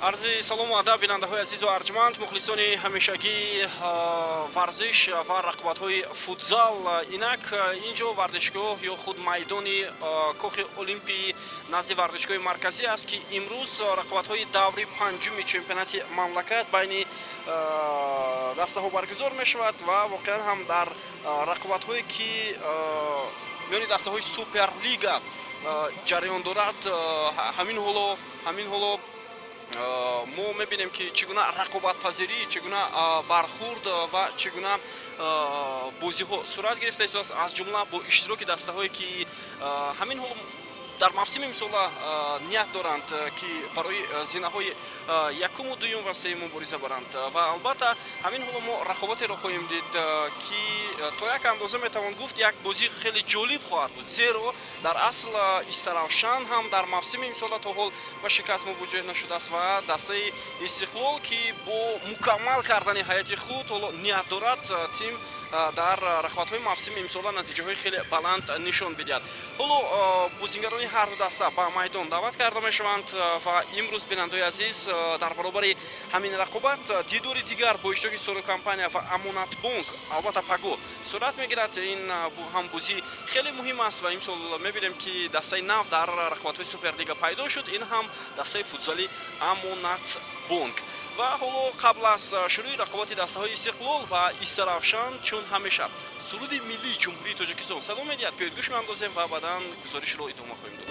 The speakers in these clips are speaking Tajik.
Арзи салому адаб бинандаҳои азизу арҷманд, мухлисони ҳамешагии варзиш ва рақобатҳои футзал. Инак ин ҷо варзишгоҳ ё худ майдони Кохи Олимпии назди варзишгоҳи марказӣ аст, ки имрӯз рақобатҳои даври панҷуми чемпионати мамлакат байни дастаҳо баргузор мешавад ва воқеан ҳам дар рақобатҳое, ки миёни дастаҳои Суперлига ҷараён дорад, ҳамин ҳоло мо мебинем, ки чӣ гуна рақобатпазирӣ, чӣ гуна бархурд ва чӣ гуна бозиҳо сурат гирифта истодааст, аз ҷумла бо иштироки дастаҳое, ки ҳамин ҳоло дар мавсими имсола ният доранд, ки барои зинаҳои якуму дуюм ва сеюм мубориза баранд. Ва албатта, ҳамин ҳоло мо рақобатеро хоҳем дид, ки то як андоза метавон гуфт, як бозӣ хеле ҷолиб хоҳад буд, зеро дар асл Истаравшан ҳам дар мавсими имсола то ҳол ба шикаст мувоҷеҳ нашудааст ва дастаи Истиқлол, ки бо мукаммал кардани ҳайати худ ҳоло ният дорад тим дар рақобатҳои мавсими имсола натиҷаҳои хеле баланд нишон бидиҳад. Ҳоло бозингарони ҳар ду даста ба майдон даъват карда мешаванд ва имрӯз, бинандаои азиз, дар баробари ҳамин рақобат дидори дигар бо иштироки Соро компания ва Амонатбонк албатта паго сурат мегирад. Ин ҳам бозӣ хеле муҳим аст ва имсол мебинем, ки дастаи нав дар рақобатҳои Суперлига пайдо шуд. Ин ҳам дастаи футзали Амонатбонк. Ва ҳоло қабл аз шурӯи рақобати дастаҳои Истиқлол ва Истаравшан, чун ҳамеша, суруди миллии Ҷумҳурии Тоҷикистон садо медиҳад. Биёед, гӯш меандозем ва баъдан гузоришро идома хоҳем дод.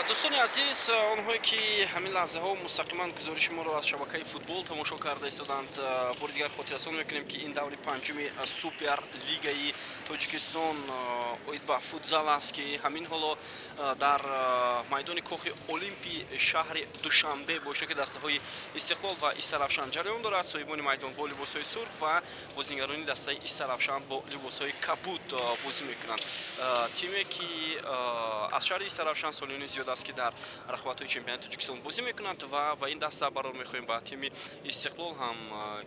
Дӯстони азиз, онҳое, ки ҳамин лаҳзаҳо мустақиман гузориши моро аз шабакаи футбол тамошо карда истоданд, бори дигар хотиррасон мекунем, ки ин даври панҷуми Супер Лигаи Тоҷикистон оид ба футзал аст, ки ҳамин ҳоло дар майдони Кохи Олимпи шаҳри Душанбе бо иштироки дастаҳои Истиқлол ва Истаравшан ҷараён дорад. Соҳибони майдон бо либосҳои сурх ва бозингарони дастаи Истаравшан бо либосҳои кабуд бозӣ мекунанд. Тиме, ки аз шаҳри Истаравшан солиёни зиёд аст, ки дар рақобатҳои чемпионати Тоҷикистон бозӣ мекунанд, ва ба ин даста барор мехоҳем, ба тими Истиқлол ҳам,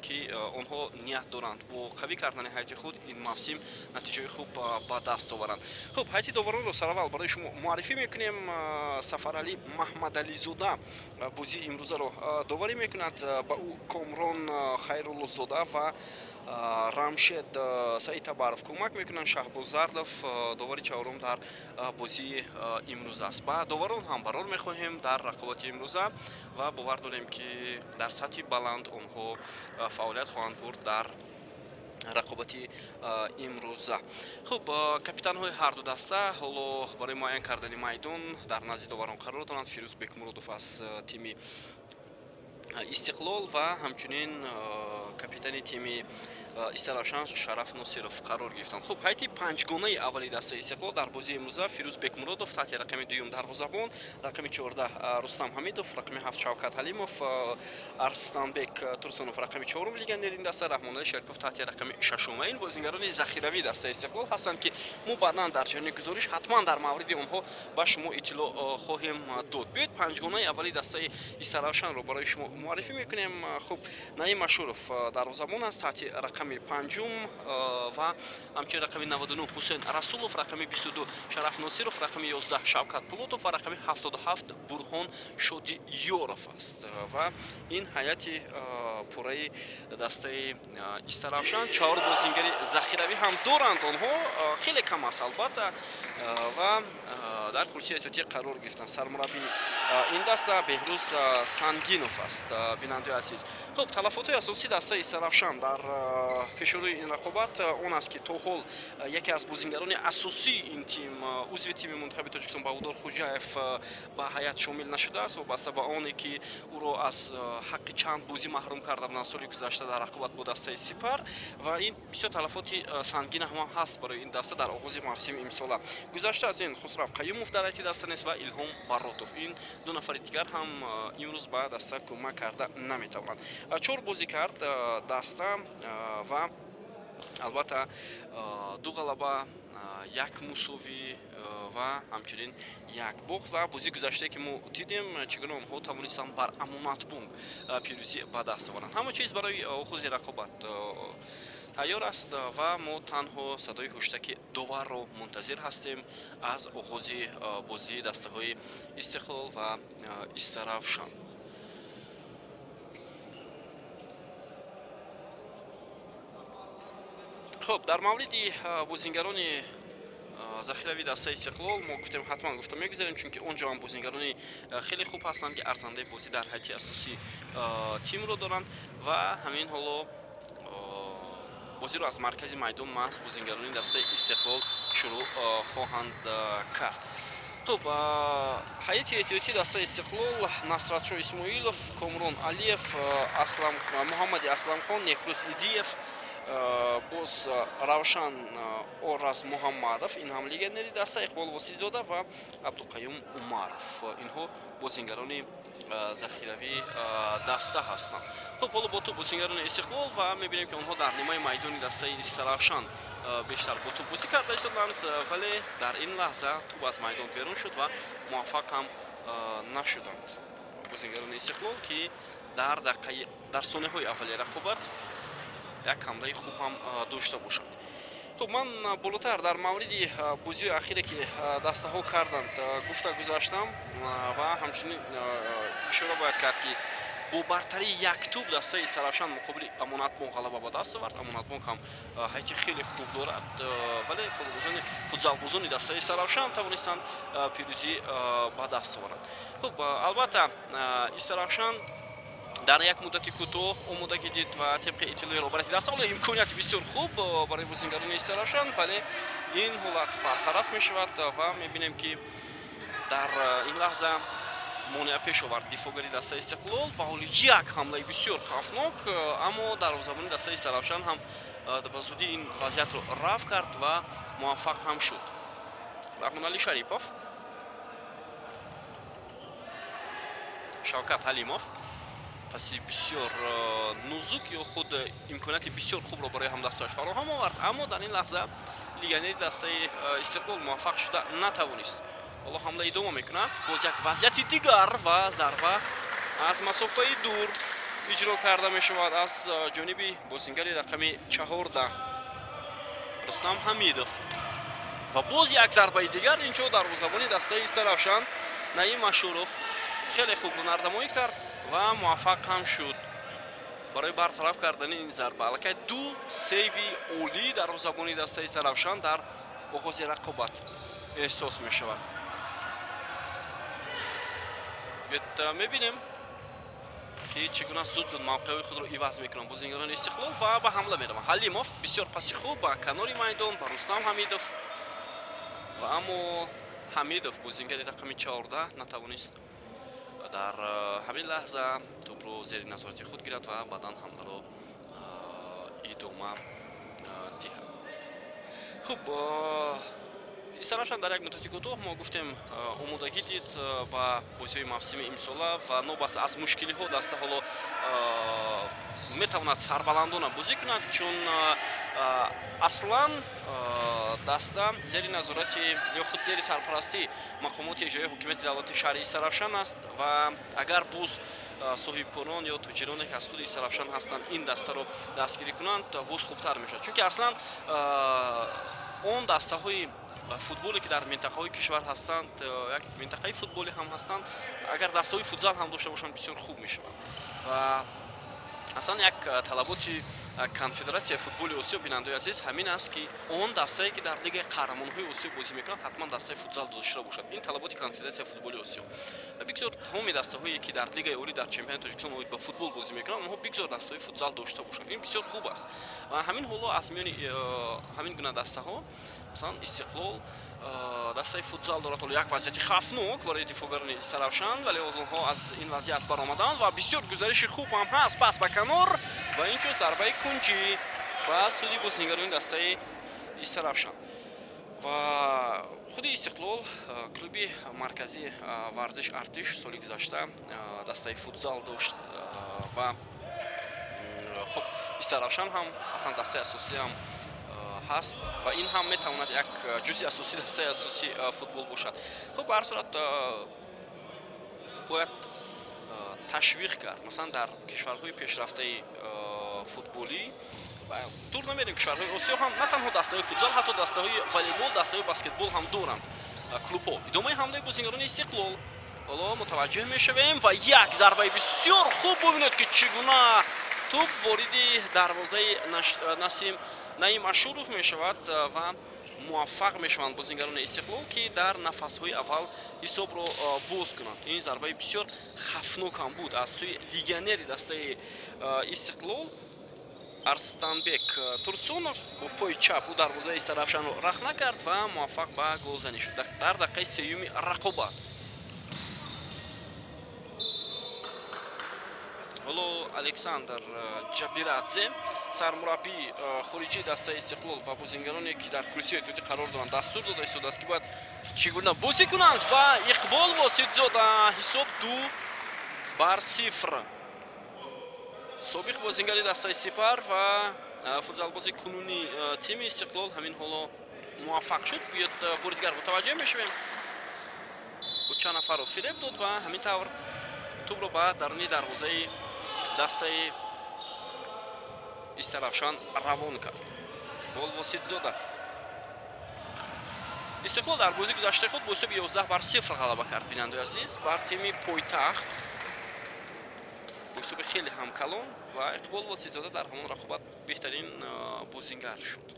ки онҳо ният доранд бо қавӣ кардани ҳайати худ ин мавсим натиҷаи хуб ба даст оваранд. Хуб, ҳайати доваронро сараввал барои шумо муаррифӣ мекунем. Сафаралӣ Маҳмадализода бозии имрӯзаро доварӣ мекунад. Ба ӯ Комрон Хайруллозода ва Рамшед Саидтабаров кӯмак мекунанд. Шаҳбоз Зардов довари чаҳорум дар бозии имрӯз аст. Ба доварон ҳам барор мехоҳем дар рақобати имрӯза ва бовар дорем, ки дар сатҳи баланд онҳо фаъолият хоҳанд бурд дар рақобати имрӯза. Хуб, капитанҳои ҳарду даста ҳоло барои муайян кардани майдон дар назди доварон қарор доранд. Фирӯз Бекмуродов аз тими Истиқлол ва ҳамчунин Капитани тими Истаравшан Шараф Носиров қарор гирифтанд. Хуб, ҳайати панҷгонаи аввали дастаи Истиқлол дар бозии имрӯза: Фирӯз Бекмуродов таҳти рақами дуюм дарвозабон, рақами 14 Рустам Ҳамидов, рақами 7 Шавкат Ҳалимов, Арсланбек Турсунов рақами чорум легионери ин даста, Раҳмоналӣ Шарипов таҳти рақами шашум. Ва ин бозингарони захиравии дастаи Истиқлол ҳастанд, ки мо баъдан дар ҷараёни гузориш ҳатман дар мавриди онҳо ба шумо иттилоъ хоҳем дод. Биёед, панҷгонаи аввали дастаи Истаравшанро барои шумо муаррифӣ мекунем. Хуб, Наим Машуров дарвозабон аст таҳти рақами панҷум ва ҳамчунин рақами 99 Ҳусейн Расулов, рақами 22 Шараф Носиров, рақами 11 Шавкат Пулотов ва рақами 77 Бурҳон Шодиёров аст. Ва ин ҳайати пурраи дастаи Истаравшан. Чаҳор бозингари захиравӣ ҳам доранд онҳо, хеле кам аст албатта, ва дар курсии эҳтиётӣ қарор гирифтанд. Сармураббии ин даста Беҳрӯз Сангинов аст, бинандаи азиз. Хуб, талафотҳои асосии дастаи Истаравшан дар пешрӯи ин рақобат он аст, ки то ҳол яке аз бозингарони асосии ин тим, узви тими мунтахаби Тоҷикистон Баҳодур Хуҷаев ба ҳайат шомил нашудааст, вобаста ба оне ки ӯро аз ҳаққи чанд бозӣ маҳрум карда буданд соли гузашта дар рақобат бо дастаи Сипар. Ва ин бисёр талафоти сангин ҳам ҳаст барои ин даста дар оғози мавсими имсола. Гузашта аз ин, Хусрав Қаюмов дар ҳайати даста нест ва Илҳом Баротов. Ин ду нафари дигар ҳам имрӯз ба даста кӯмак карда наметавонанд. Чор бозӣ кард даста ва албатта ду ғалаба, як мусовӣ ва ҳамчунин як бохт. Ва бозии гузаштае, ки мо дидем, чӣ гуна онҳо тавонистанд бар Амонатбонк пирӯзӣ ба даст оваранд. Ҳама чиз барои оғози рақобат тайёр аст ва мо танҳо садои ҳуштаки доварро мунтазир ҳастем аз оғози бозии дастаҳои Истиқлол ва Истаравшан. Хуб, дар мавриди бозингарони захиравии дастаи Истиқлол мо гуфтем, ҳатман гуфта мегузарем, чунки он ҷо ҳам бозингарони хеле хуб ҳастанд, ки арзандаи бозӣ дар ҳайати асосии тимро доранд. Ва ҳамин ҳоло бозиро аз маркази майдон маҳз бозингарони дастаи Истиқлол шурӯъ хоҳанд кард. Хуб, ҳайати эҳтиётии дастаи Истиқлол: Насратшо Исмоилов, Комрон Алиев, Муҳаммади Асламхон, Некрӯз Идиев, боз Равшан Ораз Муҳаммадов, ин ҳам легионери даста, Иқбол Восизода ва Абдуқаюм Умаров. Инҳо бозингарони захиравии даста ҳастанд. Хуб, ҳоло бо тӯб бозингарони Истиқлол ва мебинем, ки онҳо дар нимаи майдони дастаи Истаравшан бештар бо тӯб бозӣ карда истоданд, вале дар ин лаҳза тӯб аз майдон берун шуд ва муваффақ ҳам нашуданд бозингарони Истиқлол, ки дар дақиқаи дар сонияҳои аввали рақобат як ҳамлаи хуб ҳам дошта бошанд. Хуб, ман болотар дар мавриди бозиҳои ахире, ки дастаҳо карданд, гуфта гузаштам ва ҳамчунин ишора бояд кард, ки бо бартарии як тӯб дастаи Истаравшан муқобили Амонатбонк ғалаба ба даст овард. Амонатбонк ҳам ҳайати хеле хуб дорад, вале футзалбозони дастаи Истаравшан тавонистанд пирӯзӣ ба даст оваранд. Хуб, албатта, Истаравшан дар як муддати кӯтоҳ омодагӣ дид ва тибқи иттилои роҳбарияти даста ҳоло имконияти бисёр хуб барои бозингарони Истаравшан, вале ин ҳолат бартараф мешавад ва мебинем, ки дар ин лаҳза монеа пеш овард дифоъгари дастаи Истиқлол ва ҳоли як ҳамлаи бисёр хавфнок, аммо дарвозабони дастаи Истаравшан ҳам ба зудӣ ин вазъиятро рафъ кард ва муваффақ ҳам шуд. Раҳмоналӣ Шарипов, Шавкат Ҳалимов паси бисёр нузук ё худ имконияти бисёр хубро барои ҳамдастааш фароҳам овард, аммо дар ин лаҳза легионери дастаи Истиқлол муваффақ шуда натавонист. Ҳоло ҳамла идома мекунад, боз як вазъияти дигар ва зарба аз масофаи дур иҷро карда мешавад аз ҷониби бозингари рақами 14 Рустам Ҳамидов. Ва боз як зарбаи дигар, инҷо дарвозабони дастаи Истаравшан Наим Машуров хеле хуб ҳунарнамоӣ кард ва муваффақ ҳам шуд барои бартараф кардани ин зарба. Аллакай ду сейви олӣ дарвозабони дастаи Истаравшан дар оғози рақобат эҳсос мешавад. Мебинем, ки чӣ гуна зуд зуд мавқеъҳои худро иваз мекунанд бозингарони Истиқлол ва ба ҳамла мераванд. Ҳалимов бисёр паси хуб ба канори майдон ба Рустам Ҳамидов, ва аммо Ҳамидов бозингари рақами 14 натавонист дар ҳамин лаҳза тӯбро зери назорати худ гирад ва баъдан ҳамларо Идома диҳад. Хуб, Истаравшан дар як муддати кӯтоҳ, мо гуфтем, омодагӣ дид ба бозиҳои мавсими имсола ва новобаста аз мушкилиҳо даста ҳоло метавонад сарбаландона бозӣ кунад, чун аслан даста зери назорати ё худ зери сарпарастии мақомоти иҷроии ҳукумати давлати шаҳри Истаравшан аст. Ва агар боз соҳибкорон ё тоҷироне, ки аз худи Истаравшан ҳастанд, ин дастаро дастгирӣ кунанд, боз хубтар мешавад, чунки аслан он дастаҳои футболе, ки дар минтақаҳои кишвар ҳастанд, як минтақаи футболӣ ҳам ҳастанд, агар дастаҳои футзал ҳам дошта бошанд, бисёр хуб мешавад. Ва аслан як талаботи Конфедератсияи футболи Осиё, бинандаои азиз, ҳамин аст, ки он дастае, ки дар Лигаи қаҳрамонҳои Осиё бозӣ мекунанд, ҳатман дастаи футзал дошта бошад. Ин талаботи Конфедератсияи футболи Осиё. Бигзор тамоми дастаҳое, ки дар Лигаи олӣ, дар чемпионати Тоҷикистон оид ба футбол бозӣ мекунанд, онҳо бигзор дастаҳои футзал дошта бошанд. Ин бисёр хуб аст. Ва ҳамин ҳоло аз миёни ҳамин гуна дастаҳо, масалан, Истиқлол дастаи футзал дорад. Ҳоло як вазъияти хавфнок барои дифоъгарони Истаравшан, вале онҳо аз ин вазъият баромаданд ва бисёр гузариши хуб ҳам ҳаст, пас ба канор ва инчун зарбаи кунҷӣ ба суди бозигарони дастаи Истаравшан. Ва худи Истиқлол, клуби марказии варзиш Артиш, соли гузашта дастаи футзал дошт. Ва хуб, Истаравшан ҳам аслан дастаи асосӣ ҳам ҳаст ва ин ҳам метавонад як ҷузъи асосии дастаи асосии футбол бошад. Хуб, ба ҳар сурат бояд ташвиқ кард. Масалан, дар кишварҳои пешрафтаи футболӣ дур намерем, кишварҳои Осиё ҳам на танҳо дастаҳои футзал, ҳатто дастаҳои волейбол, дастаҳои баскетбол ҳам доранд клубҳо. Идомаи ҳамлаи бозигарони Истиқлол. Ҳоло мутаваҷҷеҳ мешавем ва як зарбаи бисёр хуб. Бубинед, ки чӣ гуна тӯб вориди дарвозаи Насим Наим Ашуров мешавад ва муваффақ мешаванд бозигарони Истиқлол, ки дар нафасҳои аввал ҳисобро боз кунанд. Ин зарбаи бисёр хавфнок ҳам буд аз сӯи легионери дастаи Истиқлол Арстанбек Турсунов. Бо пои чап ӯ дарвозаи Истаравшанро рахна кард ва муваффақ ба голзанӣ шуд дар дақиқаи сеюми рақобат. Ҳоло Александр Ҷабирадзе, сармураббии хориҷии дастаи Истиқлол, ба бозингароне, ки дар курсиҳои эҳтиётӣ қарор доранд, дастур дода истодааст, ки бояд чӣ гуна бозӣ кунанд. Ва Иқбол Воситзода, ҳисоб 2-0. Собиқ бозингари дастаи Сипар ва футзалбози кунунии тими Истиқлол ҳамин ҳоло муваффақ шуд. Биёд, бори дигар мутаваҷҷеҳ мешавем. Ӯ чанд нафарро фиреб дод ва ҳамин тавр тӯбро ба даруни дарвозаи дастаи Истаравшан равон кард. Иқбол Воситзода. Истиқлол дар бозии гузаштаи худ бо ҳисоби 11-0 ғалаба кард, бинандаои азиз, бар тими пойтахт бо ҳисоби хеле ҳам калон, ва Иқбол Воситзода дар ҳамон рақобат беҳтарин бозингар шуд.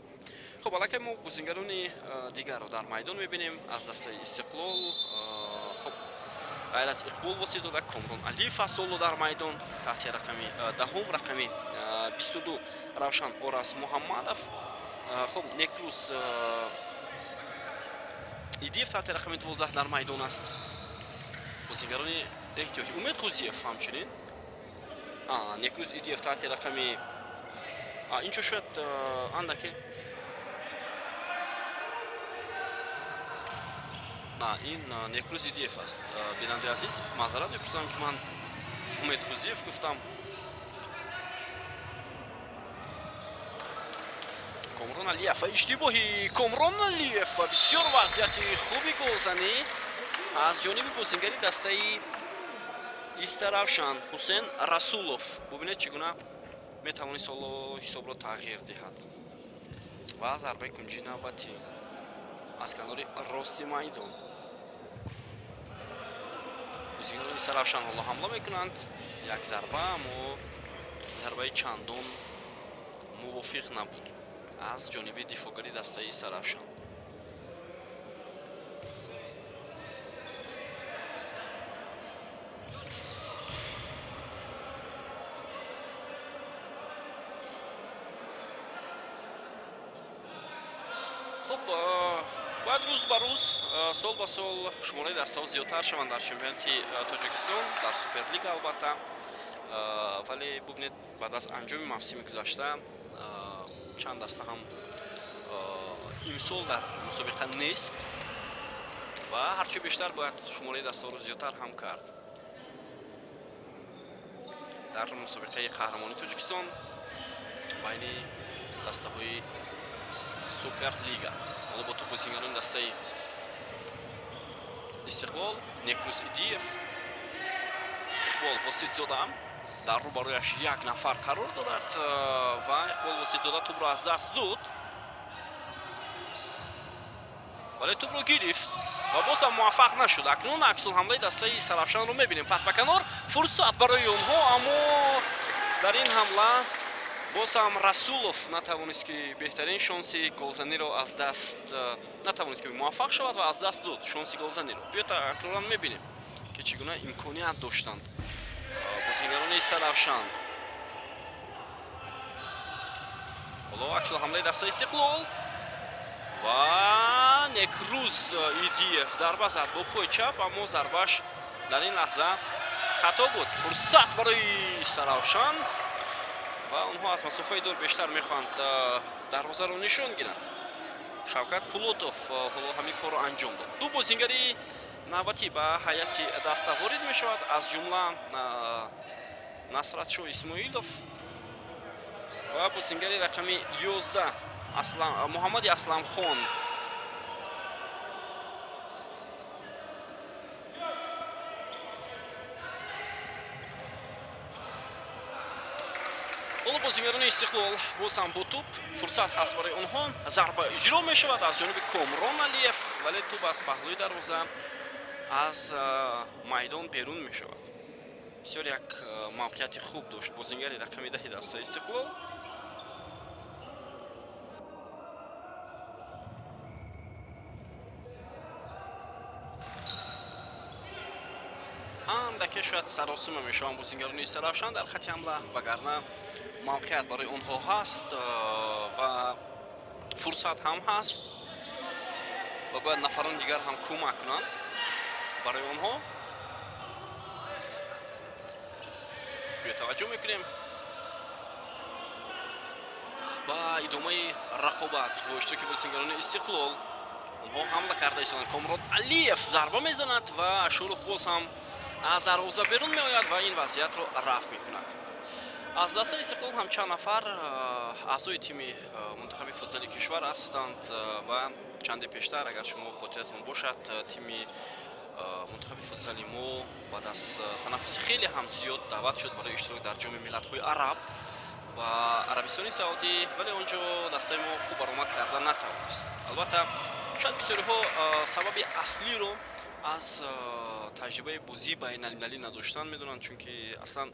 Хуб, аллакай мо бозингарони дигарро дар майдон мебинем аз дастаи Истиқлол. Хуб, ғайр аз Иқбол Воситзода, Комрон Алиев аст ҳоло дар майдон таҳти рақами 10, рақами 22 Равшан Ораз Муҳаммадов, хуб, Некрус Идиев таҳти рақами 12 дар майдон аст. Бозингарони эҳтиётӣ Умед Қузиев ҳамчунин, Некрус Идиев таҳти рақами инчо шояд андаке. На, ин Некрус Идиев аст. Бинандаи азиз, маъзарат мепурсам, ки ман Умед Қузиев гуфтам. Комрон Алиев ва иштибоҳи Комрон Алиев ва бисёр вазъияти хуби голзанӣ аз ҷониби бозингари дастаи Истаравшан Ҳусен Расулов. Бубинед, чӣ гуна метавонист ҳоло ҳисобро тағйир диҳад. Ва зарбаи кунҷии навбатӣ аз канори рости майдон. Бозингарони Истаравшан ҳоло ҳамла мекунанд. Як зарба, аммо зарбаи чандон мувофиқ набуд аз ҷониби дифоъгари дастаи Истаравшан. Хуб, бояд рӯз ба рӯз, сол ба сол шумораи дастаҳо зиёдтар шаванд дар чемпионати Тоҷикистон, дар Суперлига албатта. Вале бубинед, баъд аз анҷоми мавсими гузашта Чанд даста ҳам имсол дар мусобиқа нест ва ҳарчи бештар бояд шумораи дастаҳоро зиёдтар ҳам кард. Дар мусобиқаи қаҳрамонии Тоҷикистон байни дастаҳои Суперлига. Ҳоло бо тӯп бозингарони дастаи Истиқлол Некрӯз Идиев, Иқбол Воситзода дар рӯбарӯяш як нафар қарор дорад ва Иқбол Воситзода тӯпро аз даст дод, вале тӯпро гирифт ва боз ҳам муваффақ нашуд. Акнун аксулҳамлаи дастаи Истаравшанро мебинем. Пас ба канор фурсат барои онҳо, аммо дар ин ҳамла боз ҳам Расулов натавонист, ки беҳтарин шонси голзаниро аз даст натавонист, ки муваффақ шавад ва аз даст дод шонси голзаниро. Биё такроран мебинем, ки чӣ гуна имконият доштанд бозигарони Истаравшан. Ҳоло аксулҳамлаи дастаи Истиқлол ва Некрӯз Идиев зарба зад бо пои чап, аммо зарбаш дар ин лаҳза хато буд. Фурсат барои Истаравшан ва онҳо аз масофаи дур бештар мехоҳанд дарвозаро нишон гиранд. Шавкат Пулотов ҳоло ҳамин корро анҷом дод. Ду бозингари навбатӣ ба ҳайати даста ворид мешавад, аз ҷумла Насратшо Исмоилов ва бозингари рақами 11 Муҳаммади Асламхон. Ҳоло бозингарони Истиқлол боз ҳам бо тӯп, фурсат ҳаст барои онҳо. Зарба иҷро мешавад аз ҷониби Комрон Алиев, вале тӯп аз паҳлӯи дарвоза аз майдон берун мешавад. Бисёр як мавқеияти хуб дошт бозингари рақами 10 дастаи Истиқлол. Андаке шояд саросима мешаванд бозингарони Истаравшан дар хати ҳамла, вагарна мавқеият барои онҳо ҳаст ва фурсат ҳам ҳаст ва бояд нафарони дигар ҳам кӯмак кунанд барои онҳо. Биё таваҷҷӯҳ мекунем ба идомаи рақобат бо иштироки бозингарони Истиқлол. Онҳо ҳамла карда истоданд. Комрон Алиев зарба мезанад ва Ашуров боз ҳам аз дарвоза берун меояд ва ин вазъиятро рафт мекунад. Аз дастаи Истиқлол ҳам чанд нафар аъзои тими мунтахаби футзали кишвар ҳастанд ва чанде пештар, агар шумо хотиратон бошад, тими мунтахаби футзали мо баъд аз танаффуси хеле ҳам зиёд даъват шуд барои иштирок дар ҷоми миллатҳои араб ба Арабистони Саудӣ, вале он ҷо дастаи мо хуб баромад карда натавонист. Албатта, шояд бисёриҳо сабаби аслиро аз таҷрибаи бозии байналмилалӣ надоштан медонанд, чунки аслан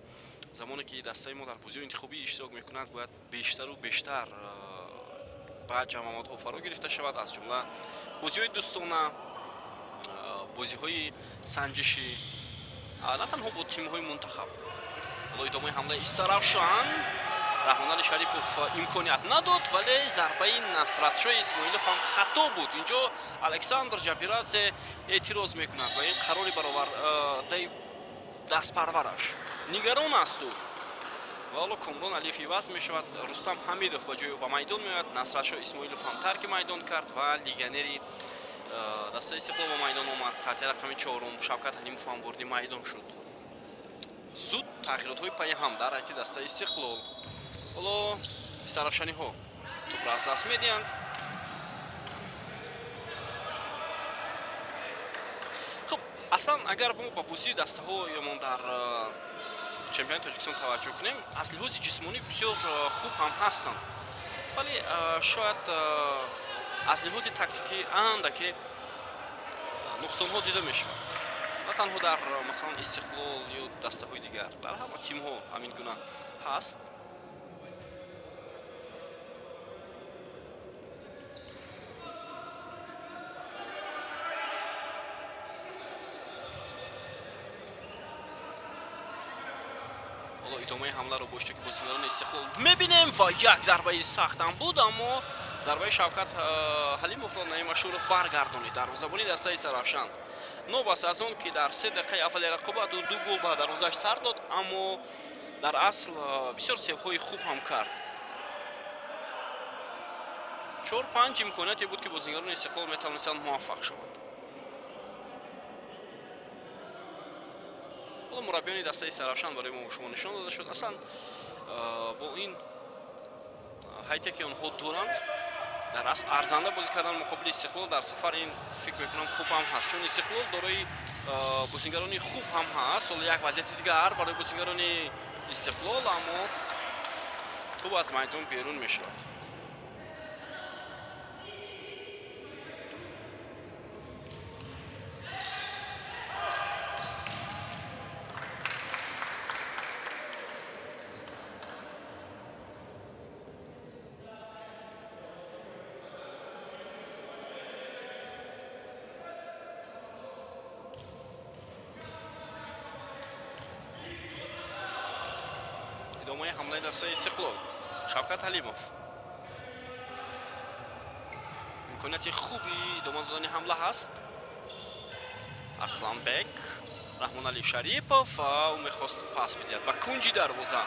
замоне ки дастаи мо дар бозиҳои интихобӣ иштирок мекунад, бояд бештару бештар ба ҷамъомадҳо фаро гирифта шавад, аз ҷумла бозиҳои дӯстона, бозиҳои санҷишӣ, на танҳо бо тимҳои мунтахаб. Ҳоло идомаи ҳамлаи Истаравшан. Раҳмонали Шарипов имконият надод, вале зарбаи Насратшои Исмоилов ҳам хато буд. Инҷо Александр Ҷабирадзе эътироз мекунад ва ин қарори баровардаи дастпарвараш. Нигарон аст ӯ. Ва ҳоло Комрон Алиев иваз мешавад, Рустам Ҳамидов ба ҷои ӯ ба майдон меояд, Насратшо Исмоилов ҳам тарки майдон кард ва легионери дастаи Истиқлол ба майдон омад. Таҳти рақами 4 Шавкат Ҳалимов ҳам вориди майдон шуд. Зуд тағйиротҳои пайи ҳам дар ҳайати дастаи Истиқлол. Ҳоло истаравшаниҳо тӯпро аз даст медиҳанд. Хуб, аслан агар мо ба бозии дастаҳоямон дар чемпионати Тоҷикистон таваҷҷӯҳ кунем, аз лиҳози ҷисмонӣ бисёр хуб ҳам ҳастанд, вале шояд аз лиҳози тактикӣ андаке нуқсонҳо дида мешавад. На танҳо дар масалан Истиқлол ё дастаҳои дигар, дар ҳама тимҳо ҳамин гуна ҳаст. Ҳоло идомаи ҳамларо бо иштироки бозингарони Истиқлол мебинем ва як зарбаи сахт ҳам буд, аммо зарбаи Шавкат Ҳалимовро Наим Ашуров баргардонид. Дарвозабони дастаи Истаравшан нобаст аз он ки дар 3 дақиқаи аввали рақобат ӯ 2 гол ба дарвозааш сар дод, аммо дар асл бисёр севҳои хуб ҳам кард. 4-5 имконияте буд, ки бозингарони Истиқлол метавонистанд муваффақ шаванд. Ҳоло мураббиёни дастаи Истаравшан барои мо шумо нишон дода шуд. Аслан бо ин ҳайте, ки онҳо доранд, дар асл арзанда бозӣ кардан муқобили Истиқлол дар сафар ин фикр мекунам хуб ҳам ҳаст, чун Истиқлол дорои бозингарони хуб ҳам ҳаст. Ҳоло як вазъияти дигар барои бозингарони Истиқлол, аммо тӯб аз майдон берун мешавад. Идомаи ҳамлаи дастаи Истиқлол. Шавкат Ҳалимов. Имконияти хуби идома додани ҳамла ҳаст. Арсланбек, Раҳмоналӣ Шарипов ва ӯ мехост пас бидиҳад ба кунҷи дарвоза.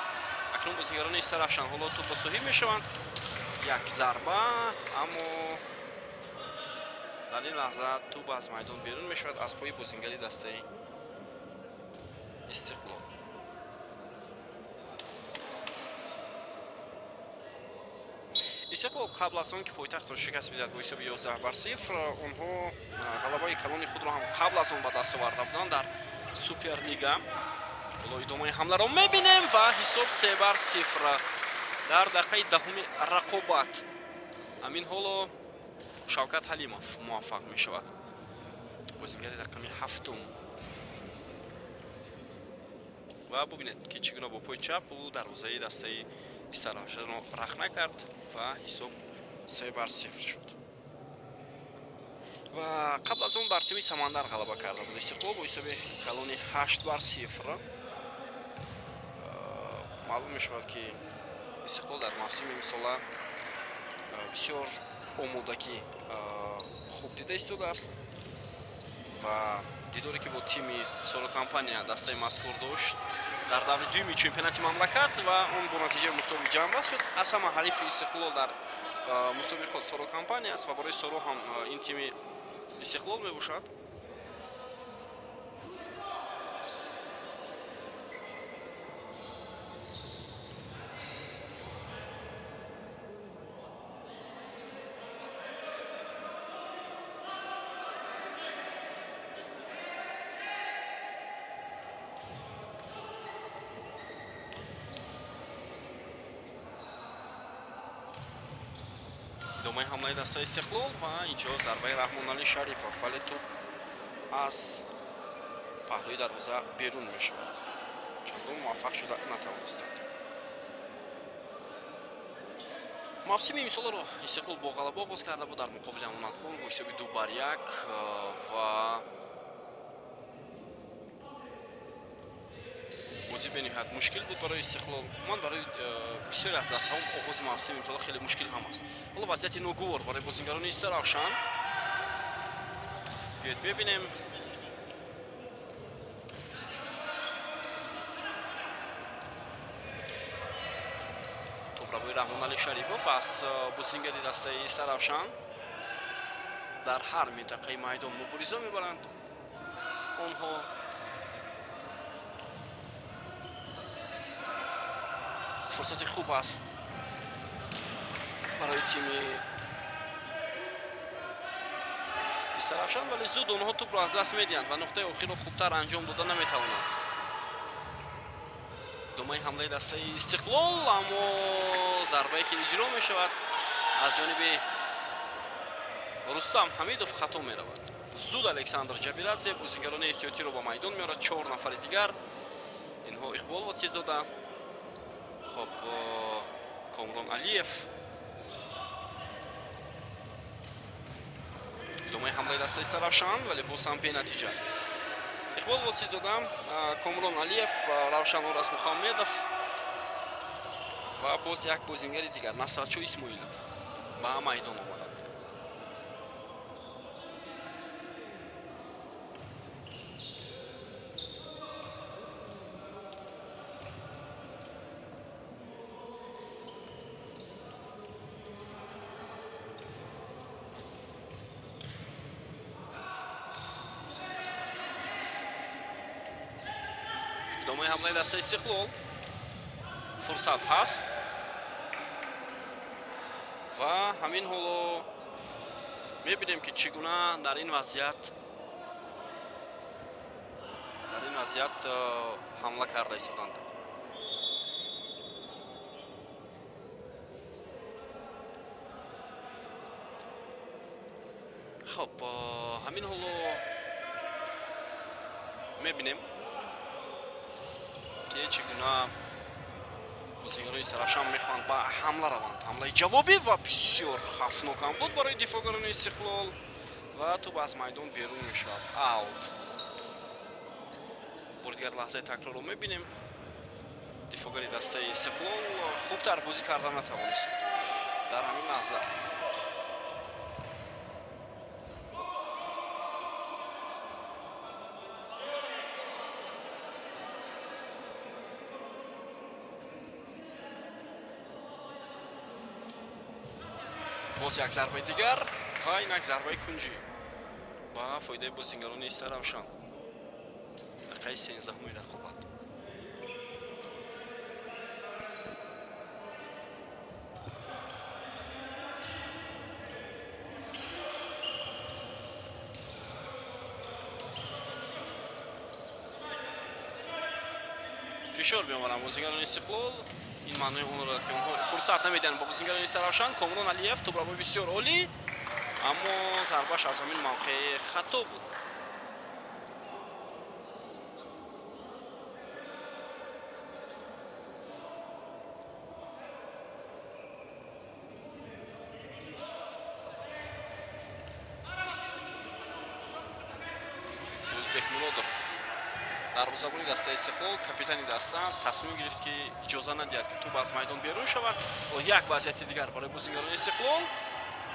Акнун бозингарони Истаравшан ҳоло тӯб ба соҳиб мешаванд. Як зарба, аммо дар ин лаҳза тӯб аз майдон берун мешавад аз пои бозингари дастаи Истиқлол. Истиқлол қабл аз он ки пойтахтро шикаст бидиҳад бо ҳисоби 11-0, онҳо ғалабаи калони худро ҳам қабл аз он ба даст оварда буданд дар Суперлига. Ҳоло идомаи ҳамларо мебинем ва ҳисоб 3-0 дар дақиқаи даҳуми рақобат. Ҳамин ҳоло Шавкат Ҳалимов муваффақ мешавад, бозингари рақами ҳафтум. Ва бубинед, ки чӣ гуна бо пои чап ӯ дарвозаи дастаи Истаравшанро рахна кард ва ҳисоб 3-0 шуд. Ва қабл аз он бар тими Самандар ғалаба карда буд Истиқлол бо ҳисоби калони 8-0. Маълум мешавад, ки Истиқлол дар мавсими имсола бисёр омодагӣ хуб дида истодааст ва дидоре, ки бо тими Соро Компания дастаи мазкур дошт дар даври дуюми чемпионати мамлакат ва он бо натиҷаи мусови ҷамъбаст шуд. Аз ҳама ҳарифи Истиқлол дар мусобиқот Соро Компания аст ва барои Соро ҳам ин тими Истиқлол мебошад. Идомаи ҳамлаи дастаи Истиқлол ва инҷо зарбаи Раҳмоналӣ Шарипов, вале тӯб аз паҳлӯи дарвоза берун мешавад. Чандон муваффақ шуда натавонистанд. Мавсими имсоларо Истиқлол бо ғалаба оғоз карда буд дар муқобили Амонатбонк бо ҳисоби 2-1 ва бозӣ бениҳоят мушкил буд барои Истиқлол. Умуман барои бисёре аз дастаҳо оғози мавсими имсола хеле мушкил ҳам аст. Ҳоло вазъияти ногувор барои бозингарони Истаравшан. Биёед бибинем. Тӯбрабои Раҳмоналӣ Шарипов аз бозингари дастаи Истаравшан дар ҳар минтақаи майдон мубориза мебаранд. Онҳо фурсати хуб аст барои тими Истаравшан, вале зуд онҳо тӯбро аз даст медиҳанд ва нуқтаи охирро хубтар анҷом дода наметавонанд. Идомаи ҳамлаи дастаи Истиқлол, аммо зарбае ки иҷро мешавад аз ҷониби Рустам Ҳамидов хато меравад. Зуд Александр Ҷабирадзе бозингарони эҳтиётиро ба майдон меорад. 4 нафари дигар, инҳо Иқбол Воситзода, хоб Комрон Алиев. Идомаи ҳамлаи дастаи Истаравшан, вале боз ҳам бенатиҷа. Иқбол Воситзода, Комрон Алиев, Равшан Оразмухаммедов ва боз як бозингари дигар Насратшо Исмоилов ба майдон омаданд. Идомаи ҳамлаи дастаи Истиқлол. Фурсат ҳаст ва ҳамин ҳоло мебинем, ки чӣ гуна дар ин вазъият ҳамла карда истоданд. Хоб, ҳамин ҳоло мебинем, ки чӣ гуна бозигарони Истаравшан мехоҳанд ба ҳамла раванд. Ҳамлаи ҷавобӣ ва бисёр хавфнок ҳам буд барои дифоъгарони Истиқлол ва тӯб аз майдон берун мешавад. Аут. Бори дигар лаҳзаи такрорро мебинем. Дифоъгари дастаи Истиқлол хубтар бозӣ карда натавонист дар ҳамин лаҳза. Боз як зарбаи дигар ва инак зарбаи кунҷӣ ба фоидаи бозингарони Истаравшан. Дақиқаи 13-уми рақобат. Фишор меоваранд бозингарони Истиқлол. Ин маънои онро дорад, ки онҳо фурсат намедиҳанд ба бозингарони Истаравшан. Комрон Алиев тӯбрабои бисёр олӣ, аммо зарбаш аз ҳамин мавқеи хато буд. Фирӯзбек Муродов, дарвозабони дастаи Истиқлол, капитани даста, тасмим гирифт, ки иҷоза надиҳад, ки тӯб аз майдон берун шавад. Як вазъияти дигар барои бозингарони Истиқлол.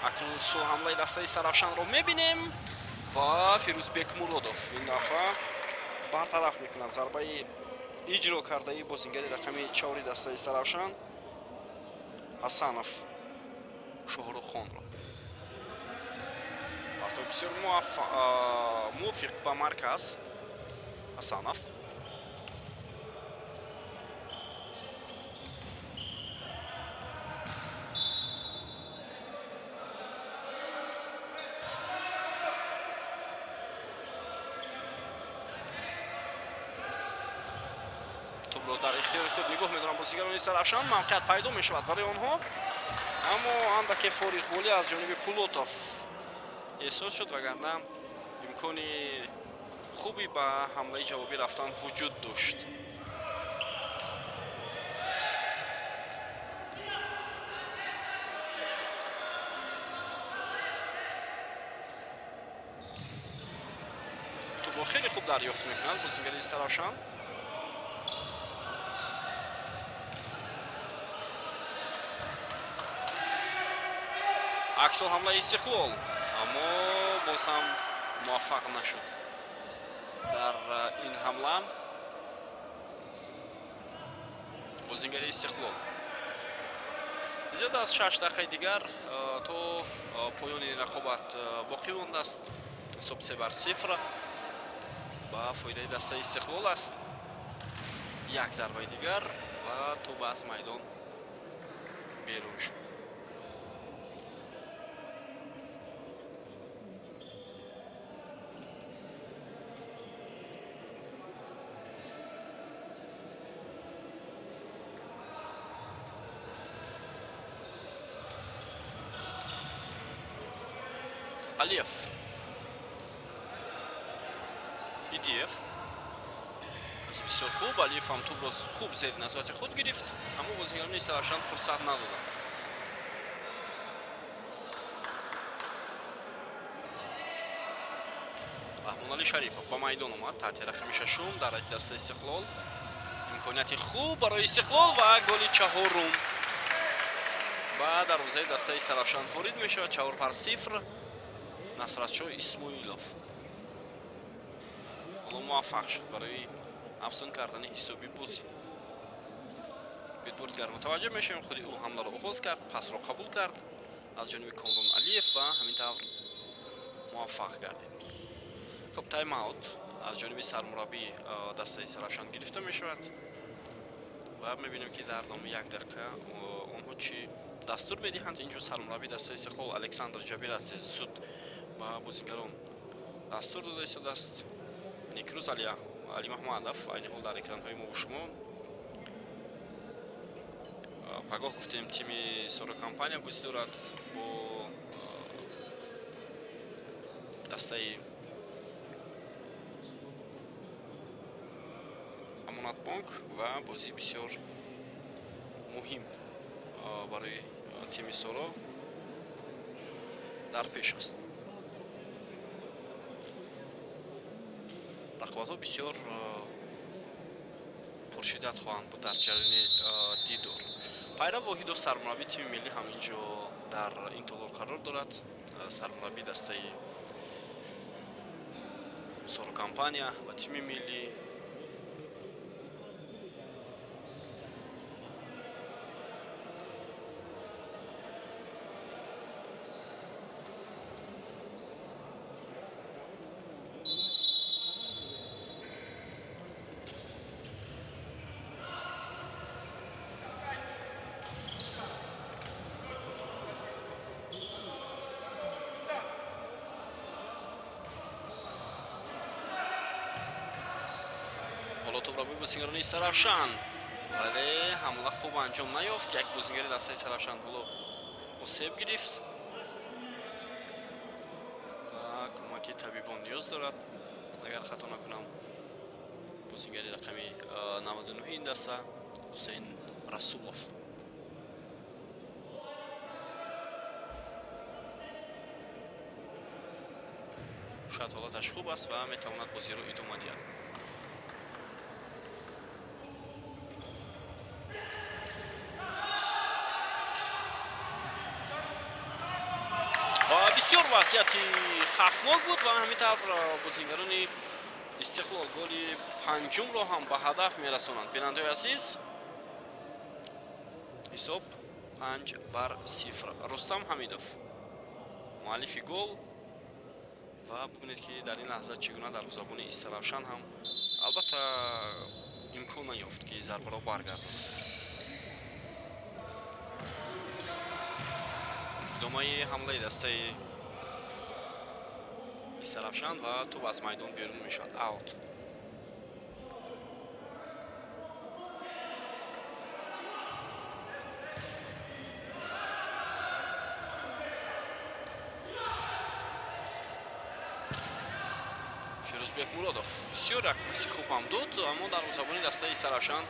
Акнун ҳамлаи дастаи Истаравшанро мебинем ва Фирӯзбек Муродов ин дафъа бартараф мекунад зарбаи иҷро кардаи бозингари рақами 4 дастаи Истаравшан Ҳасанов Шоҳруххонро. Партои бисёр мувофиқ ба марказ Ҳасанов. Тӯбро дар ихтиёри худ нигоҳ медоранд бозигарони Истаравшан. Мавқеият пайдо мешавад барои онҳо, аммо андаке фориғболӣ аз ҷониби Пулотов эҳсос шуд, вагарна имкони хуби ба ҳамлаи ҷавобӣ рафтан вуҷуд дошт. Тӯбро хеле хуб дарёфт мекунанд бозингари Истаравшан. Аксол ҳамлаи Истиқлол, аммо боз ҳам муваффақ нашуд дар ин ҳамла бозингари Истиқлол. Зиёда аз 6 дақиқаи дигар то поёни рақобат боқӣ мондааст. Ҳисоб 3-0 ба фоидаи дастаи Истиқлол аст. Як зарбаи дигар ва тӯб аз майдон берун шуд. Алиев. Идиев. Бисёр хуб. Алиев ҳам тӯбро хуб зери назорати худ гирифт, аммо бозингарони Истаравшан фурсат надоданд. Раҳмоналӣ Шарипов ба майдон омад таҳти рақами 6 дар радифи дастаи Истиқлол. Имконияти хуб барои Истиқлол ва голи чаҳорум ба дарвозаи дастаи Истаравшан ворид мешавад. 4-0. Насратшоҳ Исмоилов ҳоло муваффақ шуд барои афзун кардани ҳисоби бозӣ. Бори дигар мутаваҷҷеҳ мешавем, худи ӯ ҳамларо оғоз кард, пасро қабул кард аз ҷониби Комрон Алиев ва ҳамин тавр муваффақ гардид. Хуб, тайм-аут Аз ҷониби сармураббии дастаи Истаравшан гирифта мешавад ва мебинем, ки дар давоми як дақиқа онҳо чӣ дастур медиҳанд. Инҷо сармураббии дастаи Истиқлол Александр Ҷабиладзе зуд ба бозигарон дастур дода истодааст. Некрӯз Алимаҳмадов айни ҳол дар экранҳои мо шумо. Пагоҳ гуфтем, тими Соро Компания бозӣ дорад бо дастаи Амонатбонк ва бозии бисёр муҳим барои тими Соро дар пеш аст. Рақобатҳо бисёр пуршиддат хоҳанд буд дар ҷараёни дидор. Пайрав Воҳидов, сармураббии тими миллӣ, ҳам инҷо дар ин толор қарор дорад. Сармураббии дастаи Соро Компания ва тими миллӣ. Тӯбро бозигарони Истаравшан, вале ҳамла хуб анҷом наёфт. Як бозигари дастаи Истаравшан ҳоло осеб гирифт ва кӯмаки табибон ниёз дорад. Агар хато накунам, бозигари рақами 99 ин даста Ҳусейн Расулов. Шояд ҳолаташ хуб аст ва метавонад бозиро идома диҳад. Бисёр вазъияти хавфнок буд ва ҳамин тавр бозигарони Истиқлол голи панҷумро ҳам ба ҳадаф мерасонанд. Бинандаҳои азиз, ҳисоб 5-0. Рустам Ҳамидов муаллифи гол ва бубинед, ки дар ин лаҳза чӣ гуна дарвозабони Истаравшан ҳам албатта имкон наёфт, ки зарбаро баргардонад. Идомаи ҳамлаи дастаи Истаравшан ва тӯб аз майдон берун мешавад. Аут. Фирӯзбек Муродов бисёр як паси хуб ҳам дод, аммо дарвозабони дастаи Истаравшан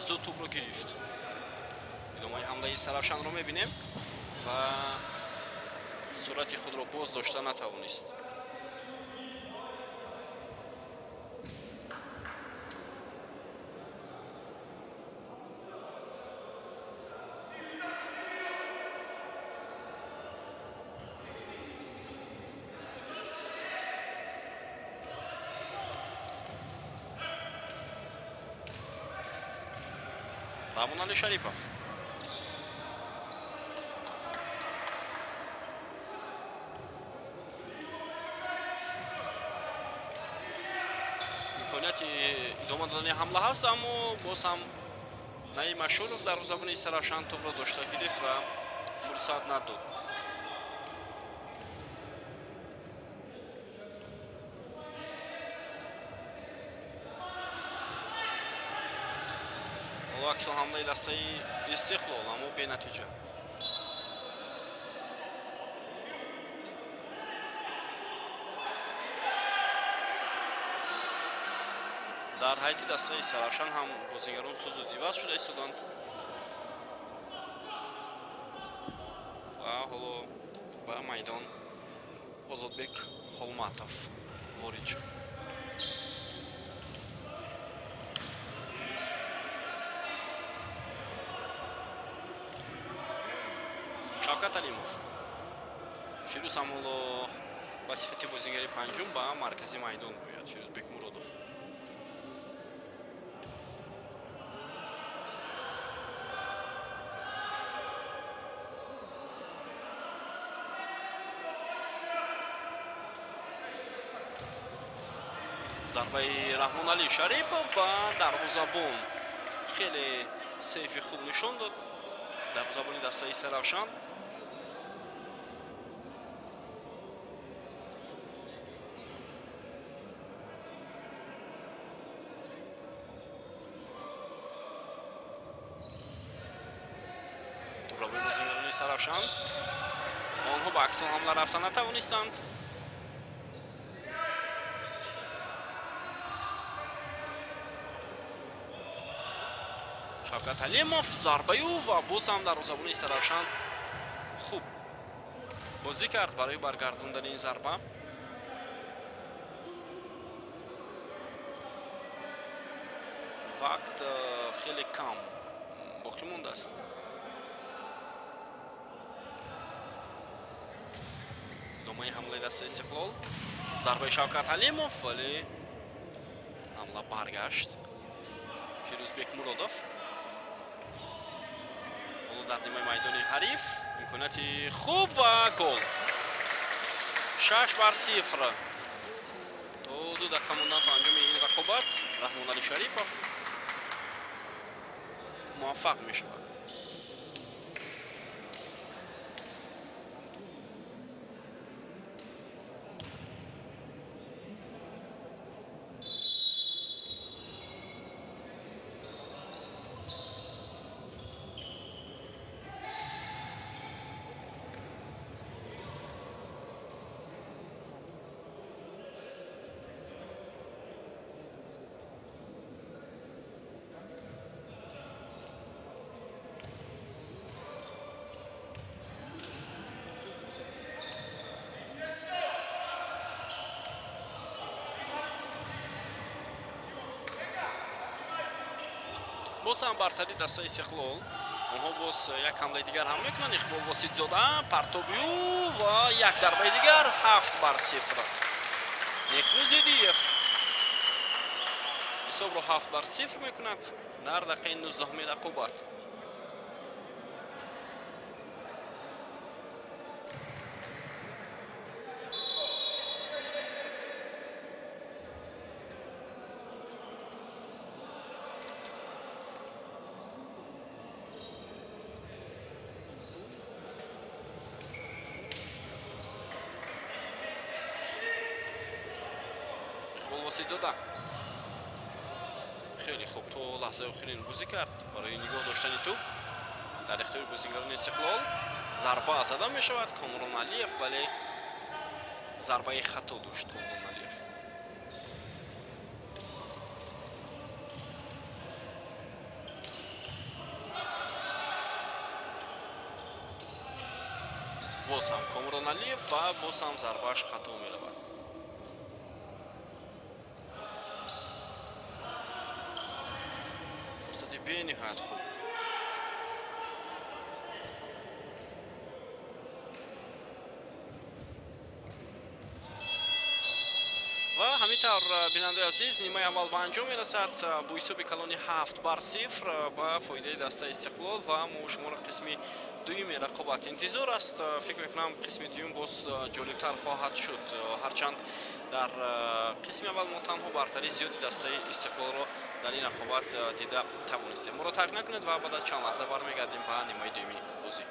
зуд тӯбро гирифт. Идомаи ҳамлаи Истаравшанро мебинем ва суръати худро боз дошта натавонист. Рамонали Шарипов. Имконияти идома додани ҳамла ҳаст, аммо боз ҳам Наим Ашуров дарвозабони Истаравшан тӯбро дошта гирифт ва фурсат надод. Ҳоло аксул ҳамлаи дастаи Истиқлол, аммо бенатиҷа. Дар ҳайати дастаи Истаравшан ҳам бозигарон зуд иваз шуда истоданд ва ҳоло ба майдон Озодбек Холматов ворид шуд. Шавкат Алимов. Фирӯз ҳам ҳоло ба сифати бозигари панҷум ба маркази майдон меояд. Фирӯзбек Муродов. Зарбаи Раҳмоналӣ Шарипов ва дарвозабон хеле сейфи хуб нишон дод. Дарвозабони дастаи Саравшан. Тӯбравои бозигарони Саравшан. Онҳо ба аксон ҳамла рафта натавонистанд. Шавкат Ҳалимов зарбаи ӯ ва боз ҳам дарвозабони Саравшан хуб бозӣ кард барои баргардондани ин зарба. Вақт хеле кам боқӣ мондааст. Идомаи ҳамлаи дастаи Истиқлол. Зарбаи Шавкат Ҳалимов, вале ҳамла баргашт. Фирӯзбек Муродов дар нимаи майдони ҳариф имконияти хуб ва гол. 6-0. То 2 дақиқа мондан то анҷоми ин рақобат Раҳмоналӣ Шарипов муваффақ мешавад. Боз ҳам бартари дастаи Истиқлол. Онҳо боз як ҳамлаи дигар ҳам мекунанд. Иқбол Воситзода партоби ӯ ва як зарбаи дигар 7-0. Некрӯз Идиев ҳисобро 7-0 мекунад дар дақиқаи 19-уми рақобат. Воситзода хеле хуб то лаҳзаи охирин бозӣ кард барои нигоҳ доштани тӯб дар ихтиёри бозигарони Истиқлол. Зарба зада мешавад Комрон Алиев, вале зарбаи хато дошт Комрон Алиев. Боз ҳам Комрон Алиев ва боз ҳам зарбааш хато меравад. Бениҳоят хуб. Ва ҳамин тавр, бинандаи азиз, нимаи аввал ба анҷом мерасад бо ҳисоби калони 7-0 ба фоидаи дастаи Истиқлол ва мо шуморо қисми дуюми рақобат интизор аст. Фикр мекунам қисми дуюм боз ҷолибтар хоҳад шуд. Ҳарчанд дар қисми аввал мо танҳо бартарии зиёди дастаи Истиқлолро дар ин рақобат дида тавонистем. Моро тарк накунед ва баъд аз чанд лаҳза бармегардем ба нимаи дуюми бозӣ.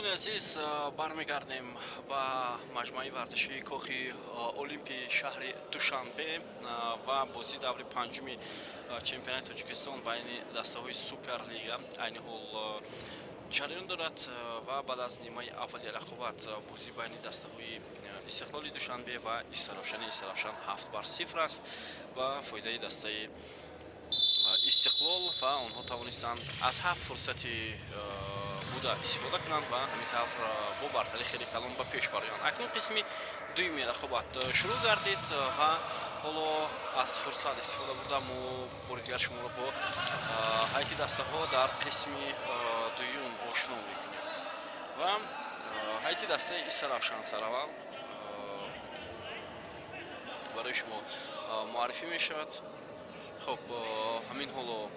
Дӯстони азиз, бармегардем ба маҷмӯаи варзишии Кохи Олимпи шаҳри Душанбе ва бозии даври панҷуми чемпионати Тоҷикистон байни дастаҳои Суперлига айни ҳол ҷараён дорад ва баъд аз нимаи аввали рақобат бозӣ байни дастаҳои Истиқлоли Душанбе ва Истаравшани Истаравшан 7-0 аст ва фоидаи дастаи Истиқлол ва онҳо тавонистанд аз 7 фурсати буда истифода кунанд ва ҳамин тавр бо бартарӣ хеле калон ба пеш бароянд. Акнун қисми дуюми рақобат шурӯъ гардид ва ҳоло аз фурсат истифода бурда мо бори дигар шуморо бо ҳайати дастаҳо дар қисми дуюм ошно мекунем ва ҳайати дастаи Истаравшан сараввал барои шумо муаррифӣ мешавад. Хоб, ҳамин ҳоло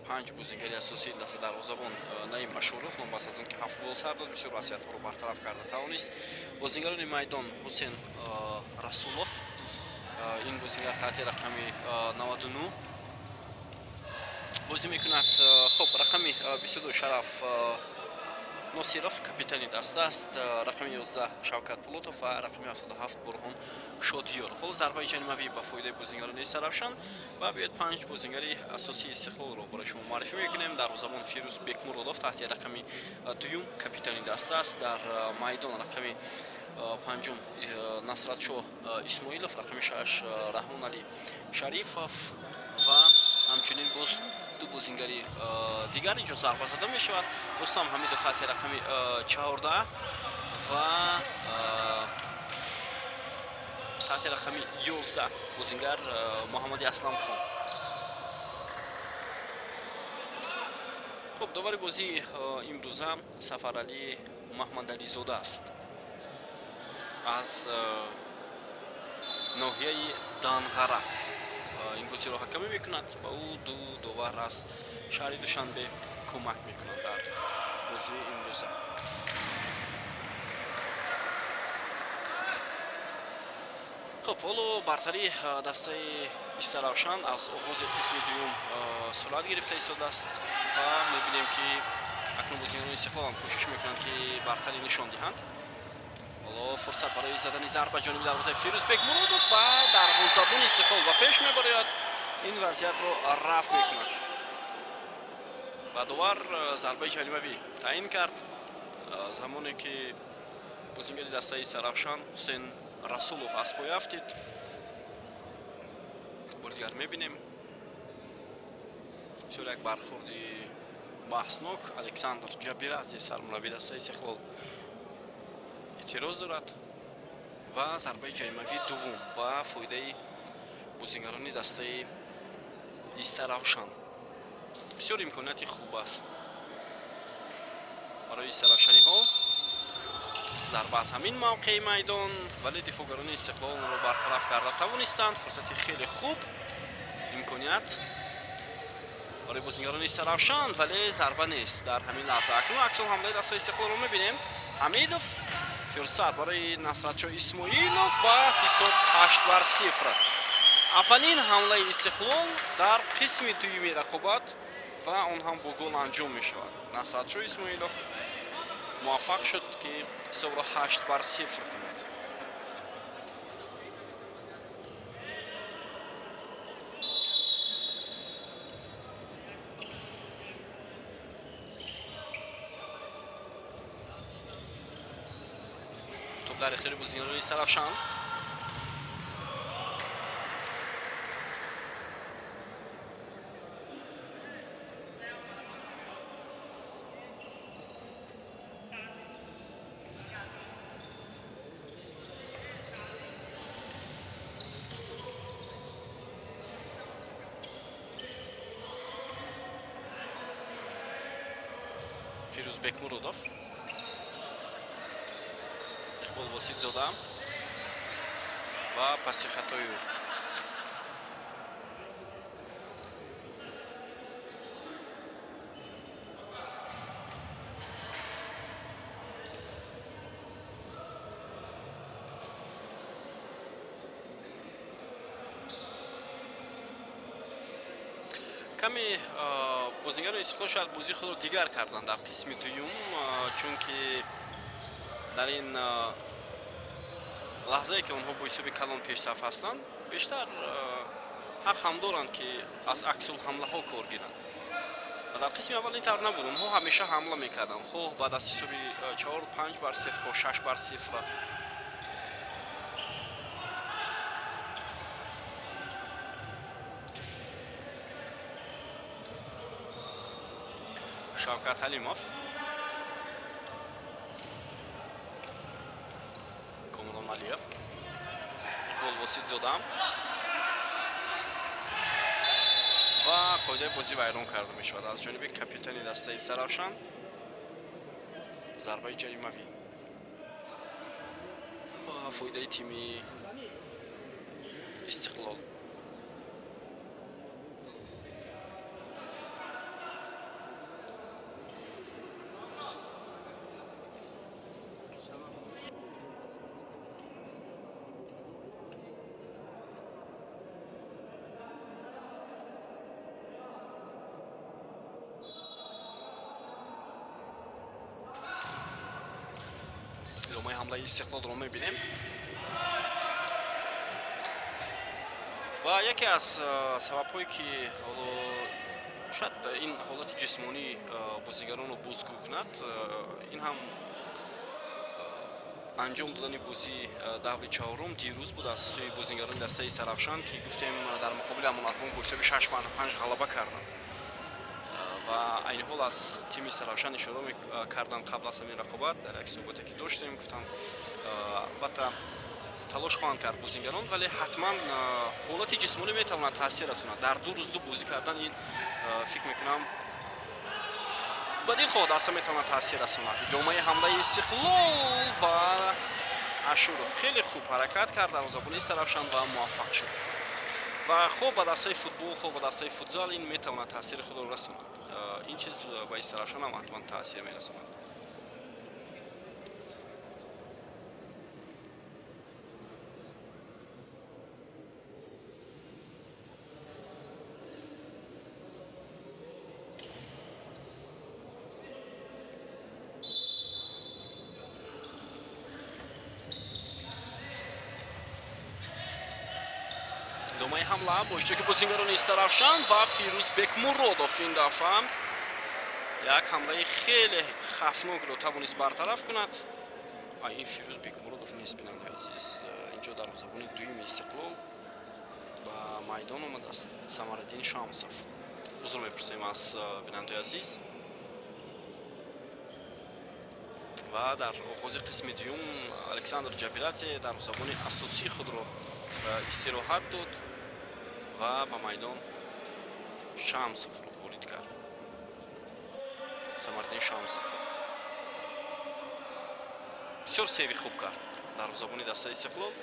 5 бозигари асосии даста дарвозабон Наим Ашуров, номбаст аз он ки 7 гол сар дод, бисёр васиятҳоро бартараф карда тавонист. Бозигарони майдон Ҳусен Расулов, ин бозигар таҳти рақами 99 бозӣ мекунад. Хоб, рақами 22 Шараф Носиров капитани даста аст, рақами 11 Шавкат Пулотов ва рақами 77 Бурҳон Шодиёров. Ҳоло зарбаи ҷаримавӣ ба фоидаи бозигарони Истаравшан ва биёед 5 бозигари асосии Истиқлолро барои шумо муаррифӣ мекунем. Дарвозабон Фирӯз Бекмуродов таҳти рақами 2 капитани даста аст. Дар майдон рақами 5 Насратшоҳ Исмоилов, рақами 6 Раҳмоналӣ Шарифов ва ҳамчунин боз ду бозингари дигар инҷо зарба зада мешавад. Рустам Ҳамидов таҳти рақами 14 ва таҳти рақами 11 бозингар Муҳаммади Асламхон. Хуб, довари бозии имрӯза Сафаралӣ Маҳмадализода аст аз ноҳияи Данғара. Ин бозиро ҳакамӣ мекунад ва ӯ ду довар аз шаҳри Душанбе кӯмак мекунад дар бозии имрӯза. Хуб, ҳоло бартарии дастаи Истаравшан аз оғози қисми дуюм сурат гирифта истодааст ва мебинем ки акнун бозигарони Истиқлол ҳам кӯшиш мекунанд ки бартарӣ нишон диҳанд. Ҳоло фурсат барои задани зарба ҷониби дарвозаи Фирӯз Бекмуродов ва дарвозабони Истиқлол ба пеш мебарояд. Ин вазъиятро рафъ мекунад ва довар зарбаи ҷаримавӣ таъин кард. Замоне ки бозигари дастаи Истаравшан Ҳусен Расулов аз пой афтид. Бори дигар мебинем бисёр як бархӯрди баҳснок. Александр Ҷабирадзе сармурабби дастаи Истиқлол эътироз дорад ва зарбаи ҷаримавии дуввум ба фоидаи бозигарони дастаи Истаравшан. Бисёр имконияти хуб аст барои истаравшаниҳо. Зарба аз ҳамин мавқеи майдон, вале дифоъгарони Истиқлол онро бартараф карда тавонистанд. Фурсати хеле хуб, имконият барои бозигарони Истаравшан, вале зарба нест дар ҳамин лаҳза. Акнун аксул ҳамлаи дастаи Истиқлолро мебинем. Ҳамидов, фурсат барои Насратшоҳ Исмоилов ва ҳисоб 8-0. Аввалин ҳамлаи Истиқлол дар қисми дуюми рақобат ва он ҳам бо гол анҷом мешавад. Насратшоҳ Исмоилов муваффақ шуд ки ҳисобро 8-0 кунад. Топ дар ихтиёри бозигарони Истаравшан. Фирӯз Бекмуродов, Иқбол Восифзода ва паси хатои ӯ. Каме Бозингарони Истиқлол шояд бозии худро дигар карданд дар қисми дуюм, чунки дар ин лаҳзае ки онҳо бо ҳисоби калон пешсаф ҳастанд, бештар ҳақ ҳам доранд, ки аз аксулҳамлаҳо кор гиранд. Ва дар қисми аввал ин тавр набуд. Онҳо ҳамеша ҳамла мекарданд, хоҳ баъд аз ҳисоби 4 5-0, хоҳ 6-0. Шавкат Ҳалимов, Комрон Алиев, Иқбол Воситзода ва қоидаи бозӣ вайрон карда мешавад аз ҷониби капитани дастаи Саравшан. Зарбаи ҷаримавӣ ба фоидаи тими Истиқлол. Идомаи ҳамлаи Истиқлолро мебинем ва яке аз сабабҳое, ки ҳоло шояд ин ҳолати ҷисмонӣ бозигаронро бозгӯ кунад, ин ҳам анҷом додани бозии даври чаҳорум дирӯз буд аз сӯи бозигарони дастаи Сарафшан, ки гуфтем дар муқобили Амонатбонк бо ҳисоби 6-5 ғалаба карданд. Ва айни ҳол аз тими Сарафшан ишора карданд қабл аз ҳамин рақобат дар як суҳбате, ки доштем, гуфтанд, албатта талош хоҳанд кард бозингарон, вале ҳатман ҳолати ҷисмонӣ метавонад таъсир расонад. Дар 2 рӯз ду бозӣ кардан ин, фикр мекунам, ба дилхоҳ даста метавонад таъсир расонад. Идомаи ҳамлаи Истиқлол ва Ашуров хеле хуб ҳаракат кард дарвозабони Сарафшан ва муваффақ шуд. Ва хуб ба дастаи футбол, хуб ба дастаи футзал ин метавонад таъсири худро расонад. Ин чиз ба Истаравшан ҳам ҳатман таъсир мерасонад. Идомаи ҳамла бо иштироки бозингарони Истаравшан ва Фирӯз Бекмуродов ин дафъа як ҳамлаи хеле хафнокро тавонист бартараф кунад. Ин Фирӯз Бекмуродов нест, бинандаи азиз. Инҷо дарвозабони дуюми Истиқлол ба майдон омадааст Самараддин Шамсов. Узр мепурсем аз бинандаи азиз. Ва дар оғози қисми дуюм Александр Ҷабиладзе дарвозабони асосии худро истироҳат дод ва ба майдон Шамсовро ворид кард. Самардин Шамсовро бисёр севи хуб кард дарвозабони дастаи Истиқлол.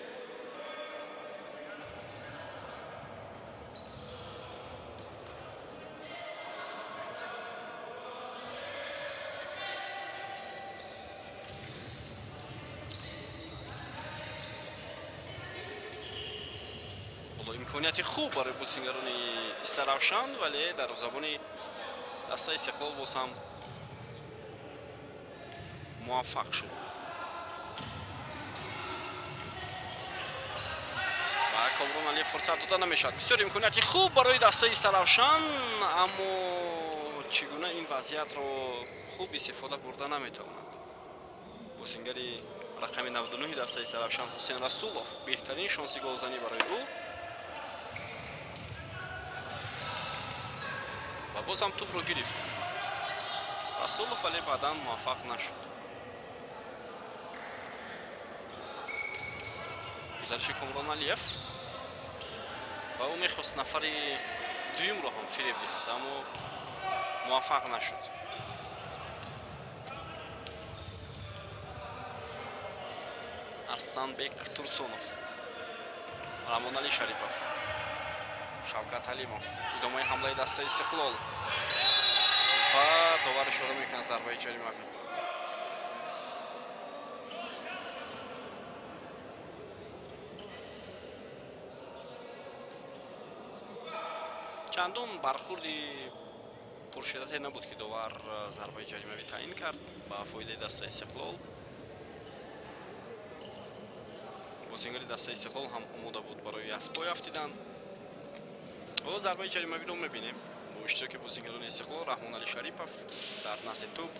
Имконияти хуб барои бозингарони Истаравшан, вале дарвозабони дастаи Истиқлол боз ҳам муваффақ шуд. Ва Комрон Алиев фурсат дода намешавад. Бисёр имконияти хуб барои дастаи Истаравшан, аммо чӣ гуна ин вазъиятро хуб истифода бурда наметавонад. Бозингари рақами 99 дастаи Истаравшан Ҳусейн Расулов беҳтарин шонси голзанӣ барои ӯ. Ва боз ҳам тӯбро гирифт Расулов, вале баъдан муваффақ нашуд. Гузариши Комрон Алиев ва ӯ мехост нафари дуюмро ҳам фиреб диҳад, аммо муваффақ нашуд. Арстанбек Турсонов, Рамонали Шарипов, Шавкат Ҳалимов. Идомаи ҳамлаи дастаи Истиқлол ва довар ишора мекунад зарбаи ҷаримавӣ. Чандон бархурди Пуршиддате набуд, ки довар зарбаи ҷаримавӣ таъин кард ба фоидаи дастаи Истиқлол. Бозингари дастаи Истиқлол ҳам омода буд барои аз пой афтидан. Ҳоло зарбаи ҷаримавиро мебинем бо иштироки бозингарони Истиқлол. Раҳмоналӣ Шарипов дар назди тӯб.